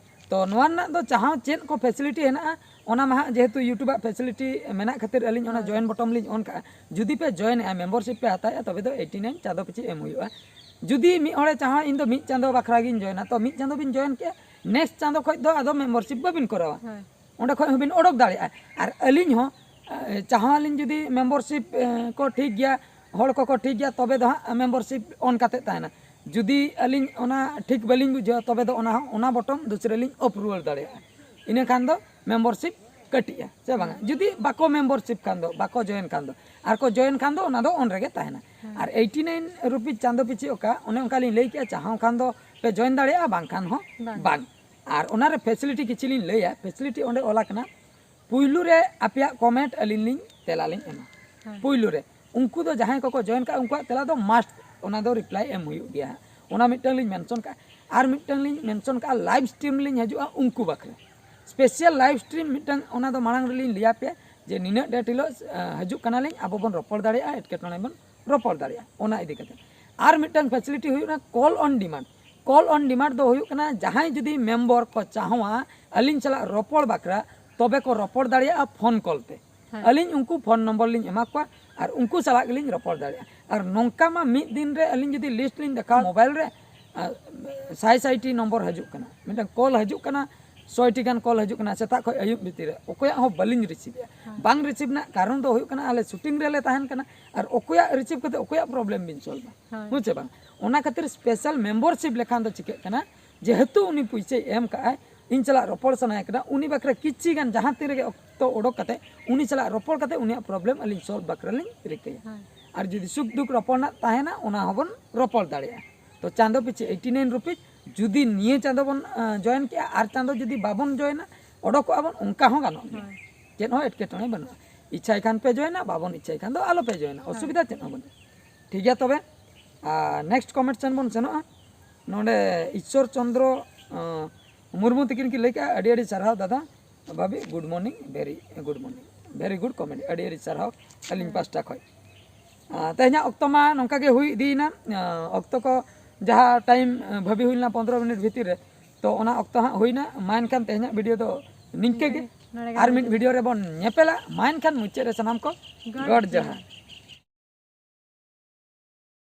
ᱛᱚ ᱱᱚᱣᱟ ᱨᱮᱱᱟᱜ ᱫᱚ ᱪᱟᱦᱟᱣ ᱪᱮᱫ ᱠᱚ ᱯᱷᱮᱥᱤᱞᱤᱴᱤ ᱦᱮᱱᱟᱜᱼᱟ, ᱚᱱᱟ ᱢᱟ ᱦᱟᱸᱜ ᱡᱮᱦᱮᱛᱩ YouTube ᱟᱜ ᱯᱷᱮᱥᱤᱞᱤᱴᱤ ᱢᱮᱱᱟᱜ ᱠᱷᱟᱹᱛᱤᱨ ᱟᱹᱞᱤᱧ ᱚᱱᱟ ᱦᱳᱭ᱾ ᱡᱚᱭᱮᱱ ᱵᱚᱴᱚᱢ ᱞᱤᱧ ᱚᱱ ᱠᱟᱜᱼᱟ᱾ ᱡᱩᱫᱤ ᱯᱮ ᱡᱚᱭᱮᱱᱮᱜᱼᱟ, ᱢᱮᱢᱵᱚᱨᱥᱤᱯ ᱯᱮ ᱦᱟᱛᱟᱣᱮᱜᱼᱟ, ᱛᱚᱵᱮ ᱫᱚ ᱮᱭᱤᱴᱤ ᱱᱟᱭᱤᱱ ᱪᱟᱸᱫᱚ ᱯᱤᱪᱷᱤ ᱮᱢ ᱦᱩᱭᱩᱜᱼᱟ᱾ ᱡᱩᱫᱤ ᱢᱤᱫ ᱦᱚᱲᱮ ᱪᱟᱦᱟᱣᱟ, "ᱤᱧ ᱫᱚ ᱢᱤᱫ ᱪᱟᱸᱫᱚ ᱵᱟᱠᱷᱨᱟ ᱜᱤᱧ ᱡᱚᱭᱮᱱᱟ", ᱛᱚ ᱢᱤᱫ ᱪᱟᱸᱫᱚ ᱵᱤᱱ ᱡᱚᱭᱮᱱ ᱠᱮᱜᱼᱟ, ᱱᱮᱠᱥᱴ ᱪᱟᱸᱫᱚ ᱠᱷᱚᱡ ᱫᱚ ᱟᱫᱚ ᱢᱮᱢᱵᱚᱨᱥᱤᱯ ᱵᱟᱹᱵᱤᱱ ᱠᱚᱨᱟᱣᱟ᱾ ᱦᱳᱭ᱾ ᱚᱸᱰᱮ ᱠᱷᱚᱡ ᱦᱚᱸᱵᱤᱱ ᱚᱰᱚᱠ ᱫᱟᱲᱮᱭᱟᱜᱼᱟ᱾ ᱟᱨ ᱟᱹᱞᱤᱧ ᱦᱚᱸ, ᱮ, ᱪᱟᱦᱟᱣᱟᱞᱤᱧ ᱡᱩᱫᱤ ᱢᱮᱢᱵᱚᱨᱥᱤᱯ, ᱮ, ᱠᱚ ᱴᱷᱤᱠ ᱜᱮᱭᱟ, ᱦᱚᱲ ᱠᱚᱠᱚ ᱴᱷᱤᱠ ᱜᱮᱭᱟ, ᱛᱚᱵᱮ ᱫᱚ ᱦᱟᱸᱜ ᱢᱮᱢᱵᱚᱨᱥᱤᱯ ᱚᱱ ᱠᱟᱛᱮ ᱛᱟᱦᱮᱱᱟ᱾ ᱡᱩᱫᱤ ᱟᱹᱞᱤᱧ ᱚᱱᱟ ᱴᱷᱤᱠ ᱵᱟᱹᱞᱤᱧ ᱵᱩᱡᱷᱟᱹᱣᱟ, ᱛᱚᱵᱮ ᱫᱚ ᱚᱱᱟ ᱦᱚᱸ, ᱚᱱᱟ ᱵᱚᱴᱚᱢ ᱫᱩᱥᱨᱟᱹ ᱞᱤᱧ ᱚᱯᱷ ᱨᱩᱣᱟᱹᱲ ᱫᱟᱲᱮᱭᱟᱜᱼᱟ᱾ ᱤᱱᱟᱹ ᱠᱷᱟᱱ ᱫᱚ ᱢᱮᱢᱵᱚᱨᱥᱤᱯ ᱠᱟᱹᱴᱤᱡᱼᱟ, ᱥᱮ ᱵᱟᱝᱟ? ᱡᱩᱫᱤ ᱵᱟᱠᱚ ᱢᱮᱢᱵᱚᱨᱥᱤᱯ ᱠᱷᱟᱱ ᱫᱚ, ᱵᱟᱠᱚ ᱡᱚᱭᱮᱱ ᱠᱷᱟᱱ ᱫᱚ, ᱟᱨ ᱠᱚ ᱡᱚᱭᱮᱱ ᱠᱷᱟᱱ ᱫᱚ ᱚᱱᱟ ᱫᱚ ᱚᱱ ᱨᱮᱜᱮ ᱛᱟᱦᱮᱱᱟ᱾ ᱟᱨ ᱮᱭᱤᱴᱤ ᱱᱟᱭᱤᱱ ᱨᱩᱯᱤᱡ ᱪᱟᱸᱫᱚ ᱯᱤᱪᱷᱤ ᱚᱠᱟ, ᱚᱱᱮ ᱚᱱᱠᱟ ᱞᱤᱧ ᱞᱟᱹᱭ ᱠᱮᱜᱼᱟ, ᱪᱟᱦᱚ ᱠᱷᱟᱱ ᱫᱚ ᱯᱮ ᱡᱚᱭᱮᱱ ᱫᱟᱲᱮᱭᱟᱜᱼᱟ, ᱵᱟᱝᱠᱷᱟᱱ ᱦᱚᱸ ᱵᱟᱝ᱾ ᱵᱟᱝ᱾ ᱟᱨ ᱚᱱᱟᱨᱮ ᱯᱷᱮᱥᱤᱞᱤᱴᱤ ᱠᱤᱪᱷᱩ ᱞᱤᱧ ᱞᱟᱹᱭᱟ᱾ ᱯᱷᱮᱥᱤᱞᱤᱴᱤ ᱚᱸᱰᱮ ᱚᱞ ᱟᱠᱟᱱᱟ, ᱯᱩᱭᱞᱩ ᱨᱮ ᱟᱯᱮᱭᱟᱜ ᱠᱚᱢᱮᱱᱴ ᱟᱹᱞᱤᱧ ᱞᱤᱧ ᱛᱮᱞᱟ ᱞᱤᱧ ᱮᱢᱟ᱾ ᱦᱳᱭ᱾ ᱯᱩᱭᱞᱩ ᱨᱮ ᱩᱱᱠᱩ ᱫᱚ ᱡᱟᱦᱟᱸᱭ ᱠᱚᱠᱚ ᱡᱚᱭᱮᱱ ᱠᱟᱜᱼᱟ, ᱩᱱᱠᱩᱣᱟᱜ ᱛᱮᱞᱟ ᱫᱚ ᱢᱟᱥᱴ, ᱚᱱᱟ ᱫᱚ ᱨᱤᱯᱞᱟᱭ ᱮᱢ ᱦᱩᱭᱩᱜ ᱜᱮᱭᱟ ᱦᱟᱸᱜ᱾ ᱚᱱᱟ ᱢᱤᱫᱴᱟᱝ ᱞᱤᱧ ᱢᱮᱱᱥᱚᱱ ᱠᱟᱜᱼᱟ᱾ ᱟᱨ ᱢᱤᱫᱴᱟᱝ ᱞᱤᱧ ᱢᱮᱱᱥᱚᱱ ᱠᱟᱜᱼᱟ, ᱞᱟᱭᱤᱵᱷ ᱥᱴᱨᱤᱢ ᱞᱤᱧ ᱦᱤᱡᱩᱜᱼᱟ ᱩᱱᱠᱩ ᱵᱟᱠᱷᱨᱟ᱾ ᱥᱯᱮᱥᱟᱞ ᱞᱟᱭᱤᱵᱷ ᱥᱴᱨᱤᱢ ᱢᱤᱫᱴᱟᱝ, ᱚᱱᱟ ᱫᱚ ᱢᱟᱲᱟᱝ ᱨᱮᱞᱤᱧ ᱞᱟᱹᱭ ᱟᱯᱮᱭᱟ ᱡᱮ ᱱᱤᱱᱟᱹᱜ ᱰᱮᱴ ᱦᱤᱞᱳᱜ, ᱟ, ᱦᱤᱡᱩᱜ ᱠᱟᱱᱟᱞᱤᱧ, ᱟᱵᱚ ᱵᱚᱱ ᱨᱚᱯᱚᱲ ᱫᱟᱲᱮᱭᱟᱜᱼᱟ, ᱮᱴᱠᱮᱴᱚᱬᱮ ᱵᱚᱱ ᱨᱚᱯᱚᱲ ᱫᱟᱲᱮᱭᱟᱜᱼᱟ, ᱚᱱᱟ ᱤᱫᱤ ᱠᱟᱛᱮ᱾ ᱟᱨ ᱢᱤᱫᱴᱟᱝ ᱯᱷᱮᱥᱤᱞᱤᱴᱤ ᱦᱩᱭᱩᱜ ᱠᱟᱱᱟ ᱠᱚᱞ ᱚᱱ ᱰᱤᱢᱟᱱᱰ᱾ ᱠᱚᱞ ᱚᱱ ᱰᱤᱢᱟᱱᱰ ᱫᱚ ᱦᱩᱭᱩᱜ ᱠᱟᱱᱟ, ᱡᱟᱦᱟᱸᱭ ᱡᱩᱫᱤ ᱢᱮᱢᱵᱚᱨ ᱠᱚ ᱪᱟᱦᱚᱣᱟ ᱟᱹᱞᱤᱧ ᱥᱟᱞᱟᱜ ᱨᱚᱯᱚᱲ ᱵᱟᱠᱷᱨᱟ, ᱛᱚᱵᱮ ᱠᱚ ᱨᱚᱯᱚᱲ ᱫᱟᱲᱮᱭᱟᱜᱼᱟ ᱯᱷᱳᱱ ᱠᱚᱞ ᱛᱮ᱾ ᱦᱮᱸ᱾ ᱟᱹᱞᱤᱧ ᱩᱱᱠᱩ ᱯᱷᱳᱱ ᱱᱚᱢᱵᱚᱨ ᱞᱤᱧ ᱮᱢᱟ ᱠᱚᱣᱟ ᱟᱨ ᱩᱱᱠᱩ ᱥᱟᱞᱟᱜ ᱜᱮᱞᱤᱧ ᱨᱚᱯᱚᱲ ᱫᱟᱲᱮᱭᱟᱜᱼᱟ᱾ ᱟᱨ ᱱᱚᱝᱠᱟ ᱢᱟ ᱢᱤᱫ ᱫᱤᱱ ᱨᱮ ᱟᱹᱞᱤᱧ ᱡᱩᱫᱤ ᱞᱤᱥᱴ ᱞᱤᱧ ᱫᱮᱠᱷᱟᱣᱟ ᱢᱳᱵᱟᱭᱤᱞ ᱨᱮ, ᱟᱨ ᱥᱟᱭ ᱥᱟᱭ ᱴᱤ ᱱᱚᱢᱵᱚᱨ ᱦᱤᱡᱩᱜ ᱠᱟᱱᱟ, ᱢᱤᱫᱴᱟᱝ ᱠᱚᱞ ᱦᱤᱡᱩᱜ ᱠᱟᱱᱟ, ᱥᱚᱭ ᱴᱤ ᱜᱟᱱ ᱠᱚᱞ ᱦᱤᱡᱩᱜ ᱠᱟᱱᱟ ᱥᱮᱛᱟᱜ ᱠᱷᱚᱱ ᱟᱹᱭᱩᱵ ᱵᱷᱤᱛᱤᱨ ᱨᱮ, ᱚᱠᱚᱭᱟᱜ ᱦᱚᱸ ᱵᱟᱹᱞᱤᱧ ᱨᱤᱥᱤᱵᱷ ᱮᱜᱼᱟ᱾ ᱦᱮᱸ᱾ ᱵᱟᱝ ᱨᱤᱥᱤᱵᱷ ᱨᱮᱱᱟᱜ ᱠᱟᱨᱚᱱ ᱫᱚ ᱦᱩᱭᱩᱜ ᱠᱟᱱᱟ ᱟᱞᱮ ᱥᱩᱴᱤᱝ ᱨᱮᱞᱮ ᱛᱟᱦᱮᱱ ᱠᱟᱱᱟ, ᱟᱨ ᱚᱠᱚᱭᱟᱜ ᱨᱤᱥᱤᱵᱷ ᱠᱟᱛᱮ ᱚᱠᱚᱭᱟᱜ ᱯᱨᱚᱵᱞᱮᱢ ᱵᱤᱱ ᱥᱚᱞᱵᱷᱟ? ᱦᱳᱭ᱾ ᱦᱮᱸ ᱥᱮ ᱵᱟᱝ? ᱚᱱᱟ ᱠᱷᱟᱹᱛᱤᱨ ᱥᱯᱮᱥᱟᱞ ᱢᱮᱢᱵᱚᱨᱥᱤᱯ ᱞᱮᱠᱷᱟᱱ ᱫᱚ ᱪᱤᱠᱟᱹᱜ ᱠᱟᱱᱟ, ᱡᱮᱦᱮᱛᱩ ᱩᱱᱤ ᱯᱩᱭᱥᱟᱹᱭ ᱮᱢ ᱠᱟᱜᱼᱟᱭ, ᱤᱧ ᱥᱟᱞᱟᱜ ᱨᱚᱯᱚᱲ ᱥᱟᱱᱟᱭᱮ ᱠᱟᱱᱟ, ᱩᱱᱤ ᱵᱟᱠᱷᱨᱟ ᱠᱤᱪᱷᱤ ᱜᱟᱱ ᱡᱟᱦᱟᱸ ᱛᱤᱱ ᱨᱮᱜᱮ ᱚᱠᱛᱚ ᱚᱰᱚᱠ ᱠᱟᱛᱮ ᱩᱱᱤ ᱥᱟᱞᱟᱜ ᱨᱚᱯᱚᱲ ᱠᱟᱛᱮ ᱩᱱᱤᱭᱟᱜ ᱯᱨᱚᱵᱞᱮᱢ ᱟᱹᱞᱤᱧ ᱥᱚᱞᱵᱷ ᱵᱟᱠᱷᱨᱟ ᱞᱤᱧ ᱨᱤᱠᱟᱹᱭᱟ᱾ ᱦᱳᱭ᱾ ᱟᱨ ᱡᱩᱫᱤ ᱥᱩᱠ ᱫᱩᱠ ᱨᱚᱯᱚᱲ ᱨᱮᱱᱟᱜ ᱛᱟᱦᱮᱱᱟ, ᱚᱱᱟ ᱦᱚᱸᱵᱚᱱ ᱨᱚᱯᱚᱲ ᱫᱟᱲᱮᱭᱟᱜᱼᱟ᱾ ᱛᱚ ᱪᱟᱸᱫᱚ ᱯᱤᱪᱷᱤ ᱮᱭᱤᱴᱤ ᱱᱟᱭᱤᱱ ᱨᱩᱯᱤᱡ, ᱡᱩᱫᱤ ᱱᱤᱭᱟᱹ ᱪᱟᱸᱫᱚ ᱵᱚᱱ, ᱟ, ᱡᱚᱭᱮᱱ ᱠᱮᱜᱼᱟ, ᱟᱨ ᱪᱟᱸᱫᱚ ᱡᱩᱫᱤ ᱵᱟᱵᱚᱱ ᱡᱚᱭᱮᱱᱟ, ᱚᱰᱚᱠᱚᱜᱼᱟ ᱵᱚᱱ, ᱚᱱᱠᱟ ᱦᱚᱸ ᱜᱟᱱᱚᱜ ᱜᱮᱭᱟ᱾ ᱦᱳᱭ᱾ ᱪᱮᱫ ᱦᱚᱸ ᱮᱴᱠᱮᱴᱚᱬᱮ ᱵᱟᱹᱱᱩᱜᱼᱟ᱾ ᱤᱪᱪᱷᱟᱭ ᱠᱷᱟᱱ ᱯᱮ ᱡᱚᱭᱮᱱᱟ, ᱵᱟᱵᱚᱱ ᱤᱪᱪᱷᱟᱭ ᱠᱷᱟᱱ ᱫᱚ ᱟᱞᱚ ᱯᱮ ᱡᱚᱭᱮᱱᱟ, ᱦᱳᱭ᱾ ᱚᱥᱩᱵᱤᱫᱷᱟ ᱪᱮᱫ ᱦᱚᱸ ᱵᱟᱹᱱᱩᱜᱼᱟ᱾ ᱴᱷᱤᱠ ᱜᱮᱭᱟ, ᱛᱚᱵᱮ, ᱟᱨ ᱱᱮᱠᱥᱴ ᱠᱚᱢᱮᱱᱴ ᱥᱮᱱ ᱵᱚᱱ ᱥᱮᱱᱚᱜᱼᱟ᱾ ᱱᱚᱰᱮ ᱤᱥᱥᱚᱨ ᱪᱚᱱᱫᱨᱚ, ᱟ, ᱢᱩᱨᱢᱩ ᱛᱤᱠᱤᱱ ᱠᱤᱱ ᱞᱟᱹᱭ ᱠᱮᱜᱼᱟ, "ᱟᱹᱰᱤ ᱟᱹᱰᱤ ᱥᱟᱨᱦᱟᱣ ᱫᱟᱫᱟ, ᱵᱷᱟᱵᱤ, good morning, very good morning, very good comment, ᱟᱹᱰᱤ ᱟᱹᱰᱤ ᱥᱟᱨᱦᱟᱣ ᱟᱹᱞᱤᱧ ᱯᱟᱥᱴᱟ ᱠᱷᱚᱱ᱾" ᱟ, ᱛᱮᱦᱮᱧᱟᱜ ᱚᱠᱛᱚ ᱢᱟ ᱱᱚᱝᱠᱟ ᱜᱮ ᱦᱩᱭ ᱤᱫᱤᱭᱮᱱᱟ᱾ ᱟ, ᱚᱠᱛᱚ ᱠᱚ ᱡᱟᱦᱟᱸ ᱴᱟᱭᱤᱢ, ᱟ, ᱵᱷᱟᱵᱤ ᱦᱩᱭ ᱞᱮᱱᱟ ᱯᱚᱱᱫᱽᱨᱚ ᱢᱤᱱᱤᱴ ᱵᱷᱤᱛᱤᱨ ᱨᱮ, ᱛᱚ ᱚᱱᱟ ᱚᱠᱛᱚ ᱦᱟᱸᱜ ᱦᱩᱭᱱᱟ᱾ ᱢᱟ ᱮᱱᱠᱷᱟᱱ ᱛᱮᱦᱮᱧᱟᱜ ᱵᱷᱤᱰᱤᱭᱳ ᱫᱚ ᱱᱤᱝᱠᱟᱹ ᱜᱮ᱾ ᱱᱚᱰᱮ ᱜᱮ ᱟᱨ ᱢᱤᱫ ᱢᱩᱪᱟᱹᱫ᱾ ᱵᱷᱤᱰᱤᱭᱳ ᱨᱮᱵᱚᱱ ᱧᱮᱯᱮᱞᱟ᱾ ᱢᱟ ᱮᱱᱠᱷᱟᱱ ᱢᱩᱪᱟᱹᱫ ᱨᱮ ᱥᱟᱱᱟᱢ ᱠᱚ ᱜᱚᱰ ᱜᱚᱰ ᱡᱚᱦᱟᱨ᱾ ᱡᱚᱦᱟᱨ᱾